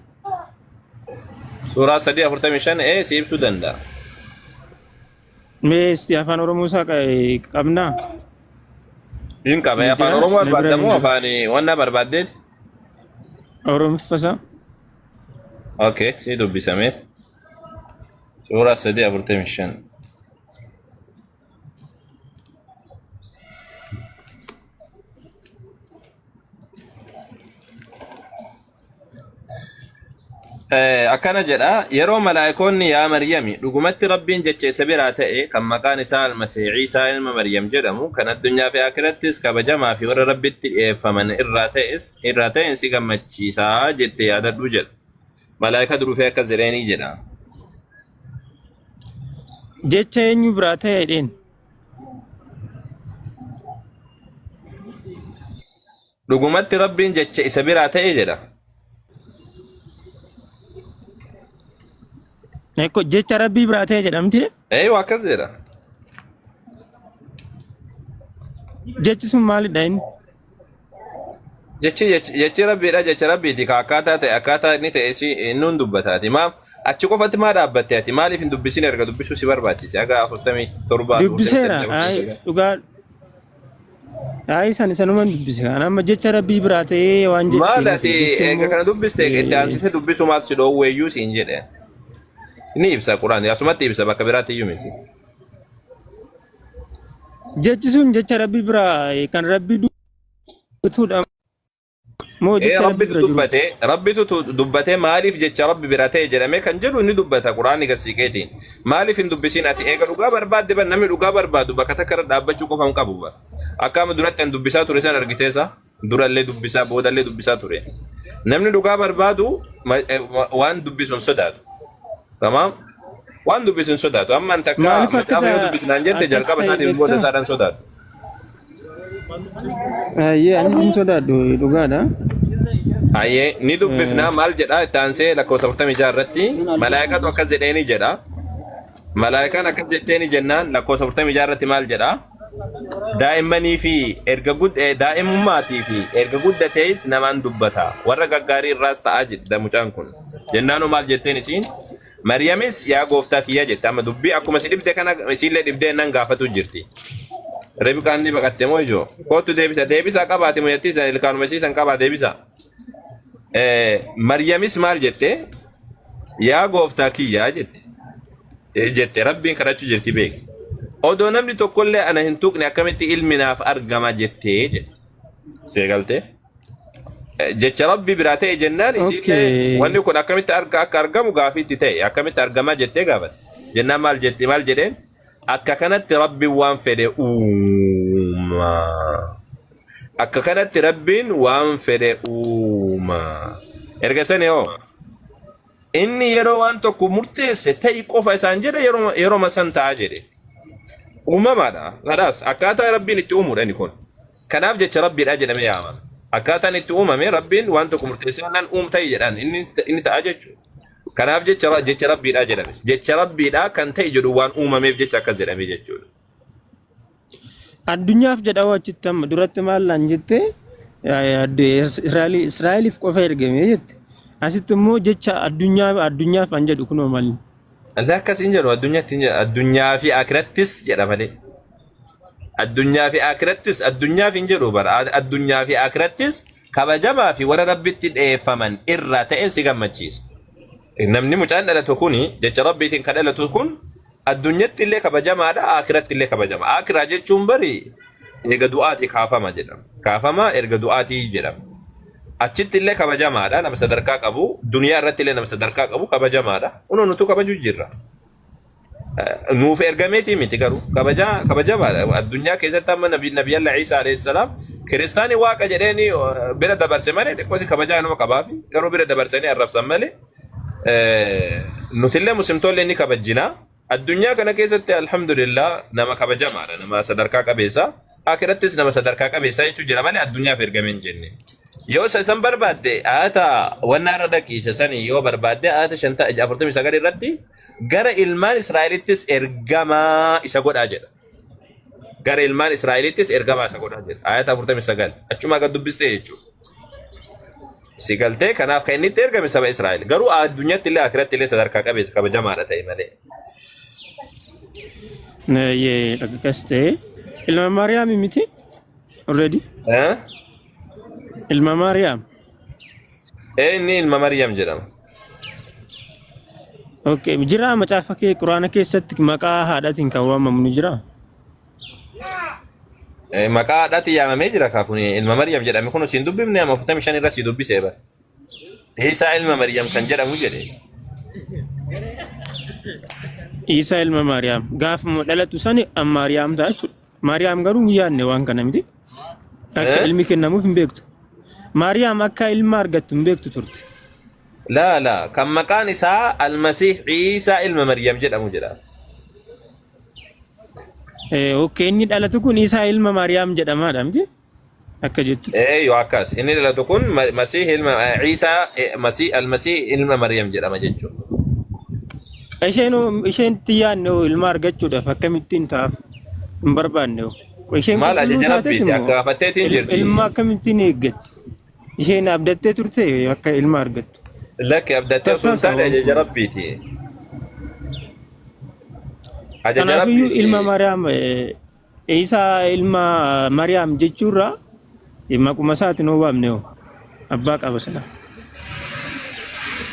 Suuraa 3:45 si ibsuu danda'a. Mee isti afaan Oromoo isaa qabnaa? Hin qaba Ni afaan jira? Oromoo Na bira barbaadda hin moo jiru. afaan wanna barbaaddeeti? Oromiffa isaa? Okay, si dubbisame. Suuraa 3:45. Akkana jedha yeroo malaayikoonni yaa Maryami dhugumatti Rabbiin jecha isa biraa ta'e kan maqaan isaa Almasiih Iisaa ilma Maryam jedhamu kan addunyaa fi aakirattis kabajamaa fi warra Rabbitti dhi'eeffaman irraa ta'es irraa ta'een si gammachiisaa jette yaadadhu jedha. Malaayikatu dhufee akkas jedheenii jedha. Jecha eenyu biraa ta'e jedheen? Dhugumatti Rabbiin jecha isa biraa ta'e jedha. Ekko jecha Rabbii biraa ta'e jedhamti. Eeywa akkas jedha. Jechi sun maalidha inni? Jechi jechi jechi Rabbiidha jecha Rabbiiti ka akkaataa ta'e akkaataa inni ta'e si inni hin dubbataati. Maaf achi qofatti maa dhaabbatte ati maaliif hin dubbisin erga dubbisuu si barbaachise haga 47 Dubbiseera. 48 Ayi dhugaa Ayi san sanuman dubbise kan amma jecha rabbii biraa ta'ee waan jette Maal miti ati jecha eega immoo kana dubbiste itti aansite dubbisuu maaltu si dhoowweeyyuu siin jedhe. Ni ibsa Quraan asumatti ibsa bakka biraatti iyyuu miti. jechi sun jecha rabbii biraa kan rabbii dubbatuudha Moo Ee jecha rabbi rabbitu bira jiru. dubbate rabbitu dubbate maaliif jecha rabbi bira ta'e jedhamee kan jedhu ni dubbata quraanni garsiiqeetiin maaliif hin dubbisin ati eega dhugaa barbaadde bar namni dhugaa barbaadu bakka takka irra dhaabbachuu qofa hin qabu bar akka amma duratti an dubbisaa ture san argiteesa durallee dubbisaa boodallee dubbisaa ture namni dhugaa barbaadu waan dubbisu hin sodaatu tamaam waan dubbisu hin sodaatu amma an takka Maaliif akka macaafa yoo dubbisnaan jette akkas jalqaba ta'e isaatiin booda beektaa? isaadhaan sodaatu Ayyee anis hin sodaadhu dhugaadha. Ayyee ni dubbifnaa maal jedha itti aansee lakkoofsa 46 irratti malaayikaatu akkas jedheeni jedha. Malaayikaan akkas jetteeni jennaan lakkoofsa 46 irratti maal jedha? Daa'immanii fi erga daa'imummaatii fi erga guddatees namaan dubbata. Warra gaggaarii irraas ta'aa jedha mucaan kun. Jennaanuu maal jetteen isiin? Mariyamis yaa gooftaa kiyya jette amma dubbii akkuma si dhibde kana isiillee dhibdee nan gaafatu jirti. Ribiqaan ni baqatte moo ijoo? Kootu deebisa deebisaa qabaate mucattii san ilkaanuma isii san qabaa deebisa. Mariyamis maal jette? Yaa gooftaa kiyyaa jette. Jette rabbiin kadhachuu jirti beeki. Odoo namni tokkollee ana hin tuqne akkamitti ilmi naaf argama jettee jedhe. Seegaltee? Jecha rabbi biraa ta'e jennaan isiillee wanni kun akkamitti arga akka argamu gaafii itti ta'e akkamitti argamaa jettee gaafatte. Jennaan maal jetti maal jedheen akka kanatti rabbiin waan fedhe uuma. Akka kanatti rabbiin waan fedhe uuma. Erga sani hoo inni yeroo waan tokko murteesse ta'i qofa isaan jedhe yeroo san ta'a jedhe. Uumamaadha. Kanaas akkaataa rabbiin itti uumuudha inni kun. Kanaaf jecha rabbiidha jedhamee yaamama. Akkaataan itti uumame Rabbiin waan tokko murteessee jennaan uum ta'i jedhaan inni inni ta'a jechuudha. Kanaaf jecha jecha Rabbiidhaa jedhame. Jecha Rabbiidhaa kan ta'e jedhu waan uumameef jecha akkas jedhame jechuudha. Addunyaaf jedha hoo achitti amma duratti maal naan jette Israa'eliif qofa ergame jette. Asitti immoo jecha addunyaa addunyaaf an jedhu kunoo maal? Inni akkas hin jedhu addunyaatti hin jedhu addunyaa fi akirattis jedha malee. Addunyaa fi akirattis addunyaaf hin jedhu bara addunyaa fi akirattis kabajamaa fi warra rabbitti dheeffaman irraa ta'een si gammachiisa. Namni mucaan dhalatu kuni jecha rabbiitiin kan dhalatu kun Addunyatti illee kabajamaadha, aakiratti illee kabajama. Aakiraa jechuun bari eega du'aatii kaafama jedhama. Kaafama erga du'aatii jedhama. Achitti illee kabajamaadha, nama sadarkaa qabu. Duniyaa irratti illee nama sadarkaa qabu kabajamaadha. Kunoo nutu kabaju jirra. Nuuf ergameetii miti garuu kabajaa kabajamaadha. Addunyaa keessatti amma nabi nabiyalla Iisaa alayhi salaam kiristaanii waaqa jedheeni bira dabarse malee xiqqoosi kabajaa nama qabaafi garuu bira dabarsanii arrabsan malee Nutillee muslimtoollee ni kabajjina. Addunyaa kana keessatti alhamdulillah nama kabajamaadha. Nama sadarkaa qabeessa. Akirattis nama sadarkaa qabeessa jechuun jira malee addunyaaf ergame hin jenne. Yoo isa isan barbaadde ayata wannaa irra dhaqi isa sanii yoo barbaadde ayata 49 irratti gara ilmaan Israa'elittis ergamaa isa godhaa jedha. Gara ilmaan Israa'elittis ergamaa isa godhaa jedha. Ayata 49 achumaa gad dubbistee jechuudha. Si galtee kanaaf kan inni itti ergame saba Israa'el. Garuu addunyaatti illee akiratti illee sadarkaa qabeessa kabajamaadha ta'e malee. Yee akkas ta'e ilma Maariyaam miti already Eh? ilma Maariyaam. Inni ilma Maryam jedhama. Okay jira macaafa kee quraana keessatti maqaa haadhatiin kan waamamu ni jira. Maqaa haadhaatti yaamamee jira kaa kun ilma Maryam jedhame kun siin dubbifne amma 45 irra sii dubbisee bara. Isaa ilma Maryam kan jedhamu jedhe. Iisaa ilma Maariyaam gaafuma dhalatu sani Maariyaam ta'a jechuudha. Maariyaam garuu hin yaadne waan kana miti. Akka ilmi kennamuuf hin beektu. Maariyaam akka ilma argattu hin beektu turte. Laa laa kan maqaan isaa Almasiih Iisaa ilma Maryam jedhamu jedha. Okay, inni dhalatu kun Isaa ilma Maariyaam jedhamaadha miti? Akka jettu. Yoo akkas inni dhalatu kun Masiih ilma Iisaa Masiih Almasiih ilma Maryam jedhama jechuudha. Isheen isheen itti yaadne hoo ilma argachuudhaaf akkamittiin ta'aaf hin barbaanne hoo. Isheen Maal qulqulluu ajaja taateeti rabbiiti akka moo gaafatteetiin jirti. ilma akkamittiin eeggatti? Isheen abdattee turte akka ilma argattu. Lakki abdattee osoo hin Tasaasa taane waan ajaja kun. rabbiiti. Ajaja Kanaafiyyuu rabbiiti. ilma Maariyaam Isaa ilma Maariyaam jechuurraa maquma isaatiin hoo waamne hoo abbaa qaba sila.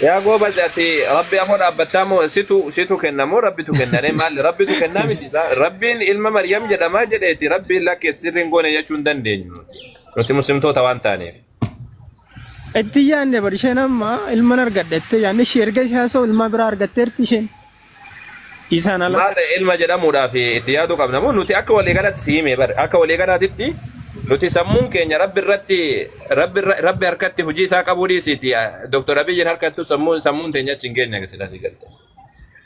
Yaa goobaz ati rabbi afoo dhaabbattaa moo situ situ kenna moo rabbitu kenna ree maali rabbitu kennaa miti isaa rabbiin ilma Maryam jedhamaa jedheeti rabbiin lakki sirriin goone jechuu hin dandeenyu nuti nuti muslimtoota waan taaneef. Itti yaadne bar isheen amma ilman argadha itti yaadne ishee erga ishee haasa'u ilma biraa argatteerti isheen. Isaan ala. Maal ilma jedhamuudhaaf itti yaaduu qabna moo nuti akka waliigalaatti si hime bar akka waliigalaatitti nuti sammuun keenya rabbi irratti rabbi irra- rabbi harkatti hojii isaa qabuu dhiisiiti Dr. Abiyyiin harkattu sammuun sammuun teenya achi hin geenye sila si galte.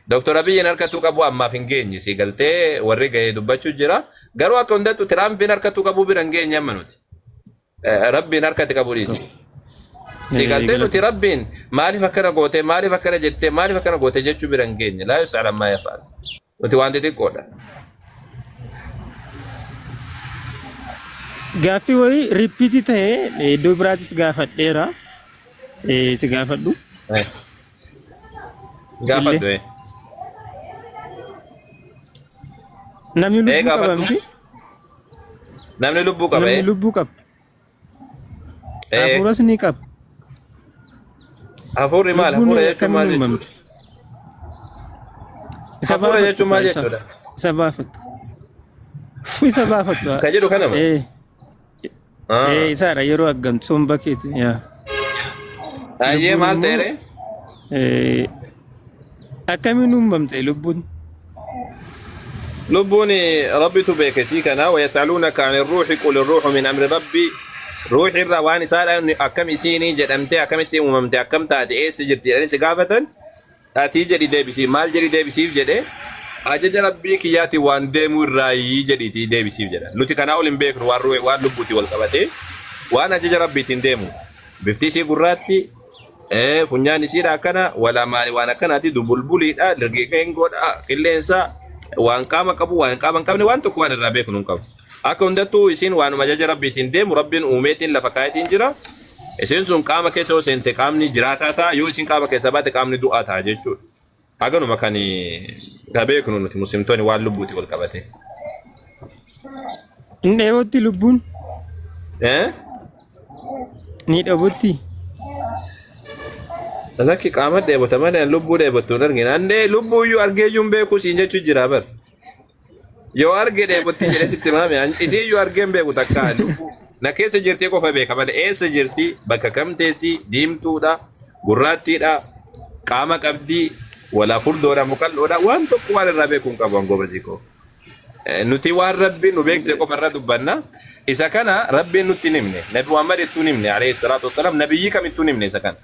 Dr. Abiyyiin harkattuu qabu ammaaf hin geenye si galtee warri gahee dubbachuu jira garuu akka hundattu Tiraampiin harkattuu qabuu bira hin geenye amma nuti. Rabbiin harkatti qabu dhiisi. Si galtee nuti Rabbiin maaliif akkana goote maaliif akkana jettee maaliif akkana goote jechuu bira hin geenye laa yus'al ammaa yaf'al. Nuti waan xixiqqoodha. Gaaffii wayii riippiitii ta'ee iddoo biraatis gaafadheera. Si gaafadhu. Gaafadhu. Sillee. Namni lubbuu qaba Gaafadhu. miti? Namni lubbuu qaba. Namni lubbuu qaba. Hafuuras ni qaba. Hafuurri maal? Lubbuun Hafuura jechuun maal akkamiin jechuudha? uumamte? Isa Hafuura baafattu jechuun maal kaa isa. jechuudha? Isa baafattu. Isa baafattu. Kan jedhu kanama? Ee. Ee isaadha yeroo aggamtu somba keeti. Yaa. Ayyee Lubbuun maal immoo ta'e ree? Akkamiin uumamte lubbuun? Lubbuun Rabbitu beeke sii kana wayasaluunaka ani ruuxi qul ruuxu min amri rabbi ruuxi irraa waan isaadhaan akkam isiinii jedhamtee akkamitti uumamte akkam taate eessa jirti jedhanii si gaafatan atii jedhi deebisii maal jedhi deebisiif jedhe ajaja rabbii kiyyaatiin waan deemuu irraayii jedhiitii deebisiif jedha nuti kanaa ol hin beeknu waan ruuxi waan lubbuuti wal qabatee Waan ajaja Rabbiitiin deemu. Bifti isii gurraatti, funyaan isiidha akkana, walaa maali waan akkanaati, dubulbuliidha, geengoodha, qilleensa, waan qaama qabu, waan qaama hin qabne, waan tokko waan irraa beeknu hin qabu. Akka hundattuu isiin waanuma ajaja Rabbiitiin deemu Rabbiin uumeetiin lafa kaayetiin jira. Isiin sun qaama keessa yoo seente qaamni jiraataa ta'a, yoo isiin qaama keessaa baate qaamni du'aa ta'a jechuudha. Haganuma kan ka beeknu nuti muslimtoonni waan lubbuuti wal qabate. Hin dheebotti lubbuun Eh? ni dheebotti. Lakki qaama dheebota malee lubbuu dheebottu hin argine. Andee lubbuu iyyuu argee iyyuu hin beeku siin jechuu jira bar. Yoo arge dheebotti jedhee sitti himame isii iyyuu argee hin beeku takka lubbuu. Na keessa jirti qofa beeka malee eessa jirti bakka kam teessi diimtuudha gurraattiidha qaama qabdi walaa furdoodha muqalloodha waan tokko waan irraa beeku hin qabu hangobasii koo. Nuti waan Rabbiin nu beeksise qofa irra dubbanna. Isa kana Rabbiin nutti hin himne. Nabi Muhammad ittuu hin himne alayhi salaatu wassalaam nabiyyii kamittuu hin himne isa kana.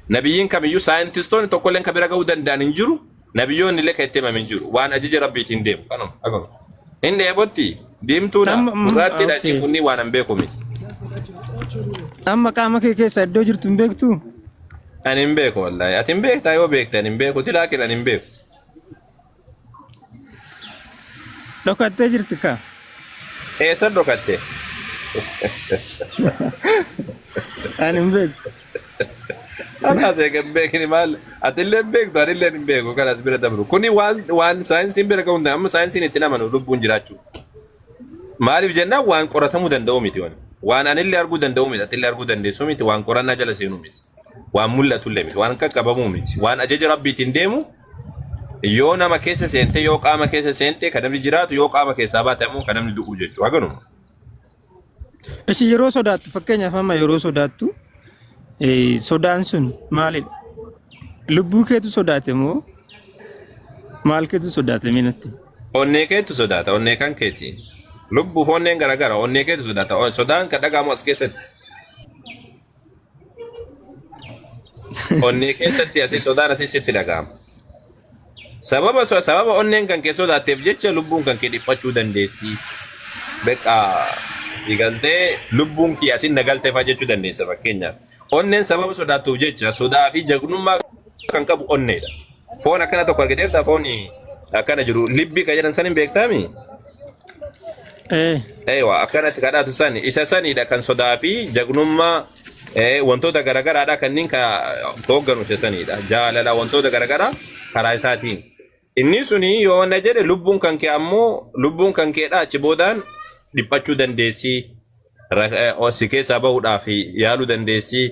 Nabiyyiin kamiyyuu saayintistoonni tokkolleen kan bira ga'uu danda'an hin jiru. Nabiyyoonni illee kan itti himame hin jiru. Waan ajaja Rabbiitiin deemu. Kanuma akkuma. Hin dheebotti diimtuudha Amma gurraattiidha isiin okay. kunniin waan hin beeku miti. Amma qaama kee keessa iddoo jirtu hin beektuu? Ani hin beeku wallaahi. Ati hin beektaa yoo beekte ani hin beeku. Tilaakin ani hin beeku. Dhokattee jirti kaa. Eessa dhokatte? Ani hin beeku. Kanas eega hin beekni maal atillee hin beektu anillee hin beeku kanas bira dabru. Kuni waan waan saayinsiin bira ga'uu hin danda'u. Amma saayinsiin itti amanu lubbuun jiraachuu. Maaliif jennaan waan qoratamuu danda'u miti waan. Waan anillee arguu danda'u miti atillee arguu dandeessu miti waan qorannaa jala seenu miti. Waan mul'atullee miti waan qaqqabamuu miti waan ajaja rabbiitiin deemu yoo nama keessa seente yoo qaama keessa seente kan namni jiraatu yoo qaama keessaa baate ammoo kan namni du'u jechuudha. Haganuma. Ishi yeroo sodaattu fakkeenyaaf amma yeroo sodaattu sodaan sun maalidha? Lubbuu keetu sodaate moo maal keetu sodaate mee natti? Onnee keetu sodaata onnee kan keeti. Lubbuuf onneen garagara onnee keetu sodaata. Sodaan kan dhaga'amu as keessatti. Onnee keessatti asii sodaan asii sitti dhaga'ama. Sababa sababa onneen kan kee sodaatteef jecha lubbuun kan kee dhiphachuu dandeessi. Beqa galtee lubbuun kee asin na galtee fa'aa jechuu dandeessa fakkeenyaaf. Onneen sababa sodaattuuf jecha sodaa fi jagnummaa kan qabu onneedha. Foon akkana tokko argiteerta foon akkana jiru libbi kan jedhan san hin beektaami? Ee. Eewa akkanatti kadhaatu san isa sanidha kan sodaa fi jagnummaa wantoota garagaraadha kanneen ka hoogganu isa sanidha. Jaalala wantoota garagaraa karaa isaatiin. Inni suni yoo na jedhe lubbuun kan kee ammoo lubbuun kan keedha achi boodaan dhiphachuu dandeessi. Si keessaa bahuudhaaf yaaluu dandeessi.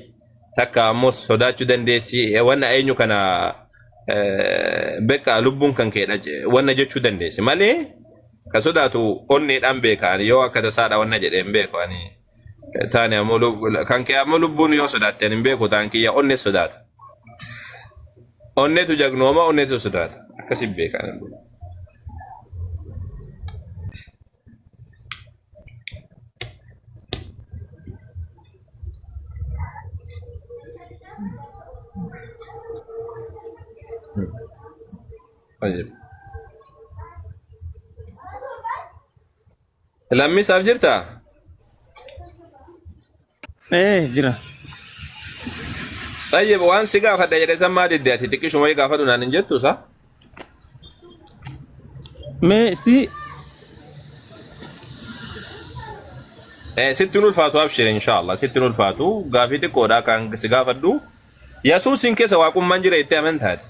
Takka ammoo sodaachuu dandeessi. Wanna eenyu kana beqa lubbuun kan keedha wanna jechuu dandeessi malee ka sodaatu onneedhaan beeka ani yoo akka tasaadha wanna jedhee hin beeku ani taane ammoo kan kee ammoo lubbuun yoo sodaatte ani hin beeku taan kiyya onnee sodaata. Onneetu jagnooma onneetu sodaata akkasi beeka ani. Ajib. Lammisaaf jirtaa? Ee jira. Tayyib waan si gaafadha jedhe san maa didde ati xiqqishuma wayii gaafadhu naan hin jettu sa? Mee isti Sitti hin ulfaatu abshir inshallah sitti hin ulfaatu gaafii xiqqoodha kan si gaafadhu. Yesuusin keessa waaqummaan jira jettee amantaati.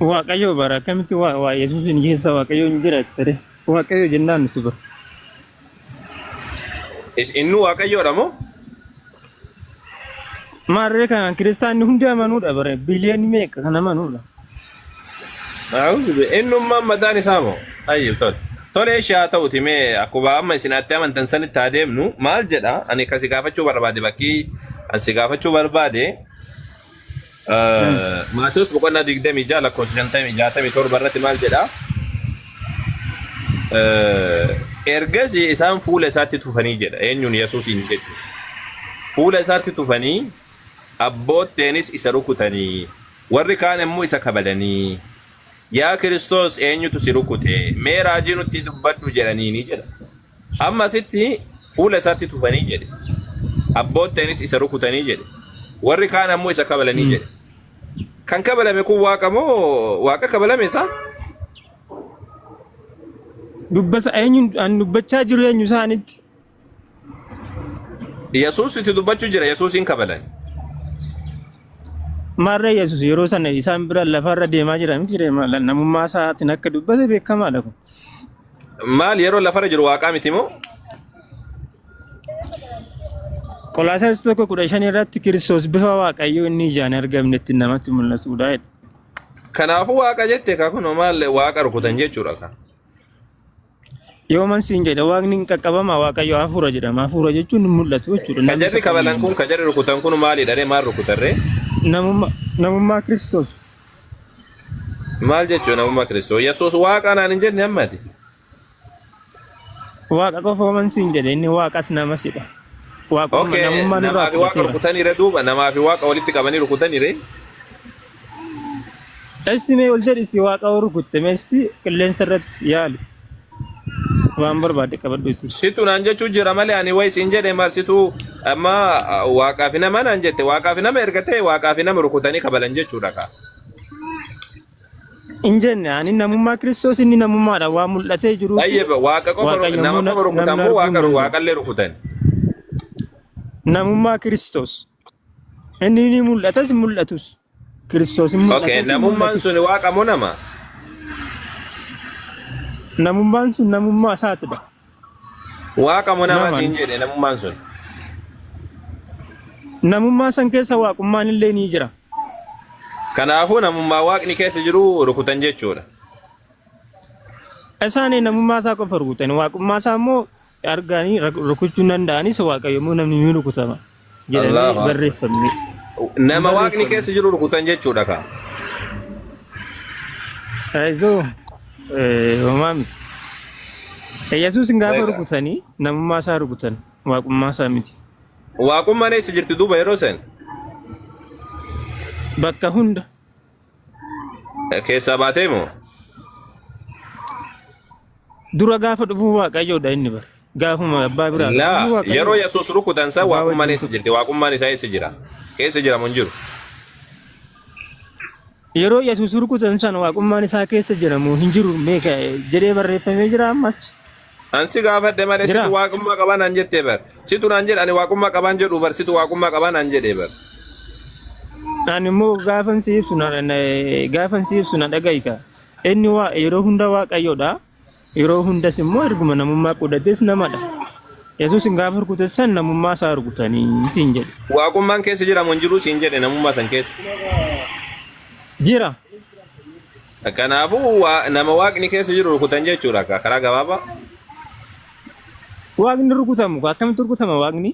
Waaqayyo bara akkamitti waa waa Yesuusin keessa Waaqayyo hin jira jettee Waaqayyo jennaan nuti bara. Inni waaqayyoodha moo? Maarree kanaan kiristaanni hundi amanuudha bara biliyoonni meeqa kan amanuudha. Innummaan mataan isaa moo? Ayyu tole. Tole ishee haa ta'uti mee akkuma amma isin atti amantan sanitti haa deemnu maal jedha ani kan si gaafachuu barbaade bakkii an si gaafachuu barbaade Maatewos boqonnaa 26 lakkoofsa 67 irratti maal jedha? Ergasii isaan fuula isaatti tufanii jedha. Eenyuun Yesuusiin jechuudha. Fuula isaatti tufanii abbootteenis isa rukutanii warri kaan immoo isa kabalanii yaa Kiristoos eenyutu si rukute mee raajii nutti dubbadhu jedhaniini jedha. Amma asitti fuula isaatti tufanii jedhe. Abbootteenis isa rukutanii jedhe. Warri kaan ammoo isa kabalanii jedhe. Kan kabalame kun waaqa moo waaqa kabalame isaa? Dubbata eenyu an dubbachaa jiru eenyu isaanitti? Yesuus itti dubbachuu jira Yesuusiin kabalan. Maarree Yesuus yeroo sana isaan bira lafarra deemaa jira miti namummaa isaatiin akka dubbate beekamaadha kun. Maal yeroo lafarra jiru waaqaa miti moo? Qolaasaayis 1:15 irratti Kiristoos bifa Waaqayyoo inni ijaan argamnetti namatti mul'atudha jedha. Kanaafuu waaqa jette kaa kun maal waaqa rukutan jechuudha kaa. Yooman siin jedha waaqni hin qaqqabama Waaqayyo hafuura jedhama. Hafuura jechuun hin mul'atu jechuudha. Ka Namni jarri isa kabalan kamiyyuu kun ka jarri rukutan kun maalidha ree maal rukutan ree? Namummaa namummaa Kiristoos. Maal jechuun namummaa Kiristoos? Yesuus waaqa naan hin jenne ammati. Waaqa qofa homan siin jedhe inni waaqas namasidha. Waaqumma Okay, namummaa nurraa namaa fi waaqa fudhateera. rukutaniire duuba namaa fi waaqa walitti qabanii rukutaniire. Esti mee ol jedhi si waaqa rukutte mee esti qilleensa irratti yaali. Waan barbaadde qabadhuuti. Situ naan jechuu jira malee ani wayi siin jedhe maal situ amma waaqaa fi nama naan jette waaqaa fi nama erga ta'e waaqaa fi nama rukutanii kabalan jechuudha kaa. Hin jenne ani namummaa Kiristoos inni namummaadha waan mul'atee jiruu fi Tayyib waaqa qofa Waaqayyo nama immoo qofa rukutan namni moo arguu hin waaqa danda'u. waaqallee rukutan. Namummaa Kiristoos inni ni mul'atas hin mul'atus. Kiristoos hin Okay, mul'atas hin namummaan mul'atus. sun waaqa moo nama? Namummaan sun namummaa isaatidha. Waaqa moo nama Nama. siin jedhe namummaan sun. Namummaa san keessa waaqummaan illee ni jira. Kanaafuu namummaa waaqni keessa jiru rukutan jechuudha. Isaan namummaa isaa qofa rukutan. Waaqummaa isaa immoo arganii rukuchuu hin danda'anis waaqayyo immoo namni ni rukutama jedhamee Allahu Akbar. barreeffamne. Nama waaqni Barreeffamne. keessa jiru rukutan jechuudha kaa. Ayizoo homaa miti. Yesuus gaafa Egaa. rukutanii namummaa isaa rukutan waaqummaa isaa miti. Waaqummaan eessa jirti duuba yeroo san? Bakka hunda Keessaa baatee moo? dura gaafa dhufuu waaqayyoodha inni bara. Gaafuma abbaa biraa dhufuu Laa yeroo waaqayyoodha. Yesuus rukutan san Abbaa waaqummaan wajjin eessa ture. jirti? Waaqummaan isaa eessa jira? Keessa jira moo hin jiru? Yeroo Yesuus rukutan sana waaqummaan isaa keessa jira moo hin jiru meeqa jedhee barreeffamee jira amma achi. An si gaafadhe malee Jira. situ waaqummaa qabaa naan jettee bar. Situ naan jedhe ani waaqummaa qabaan jedhu bar situ waaqummaa qabaa naan jedhee bar. Ani immoo gaafan si ibsu na gaafan si ibsu na dhaga'i ka. Inni waa yeroo hunda waaqayyoodha. Yeroo hundas immoo erguma namummaa qodates namadha. Yesuus gaafa rukute san namummaa isaa rukutanii siin jedhe. Waaqummaan keessa jira moo hin jiru siin jedhe namummaa san keessa. Jira. Kanaafuu nama waaqni keessa jiru rukutan jechuudha karaa gabaabaa. Waaqni rukutamu akkamitti rukutama waaqni?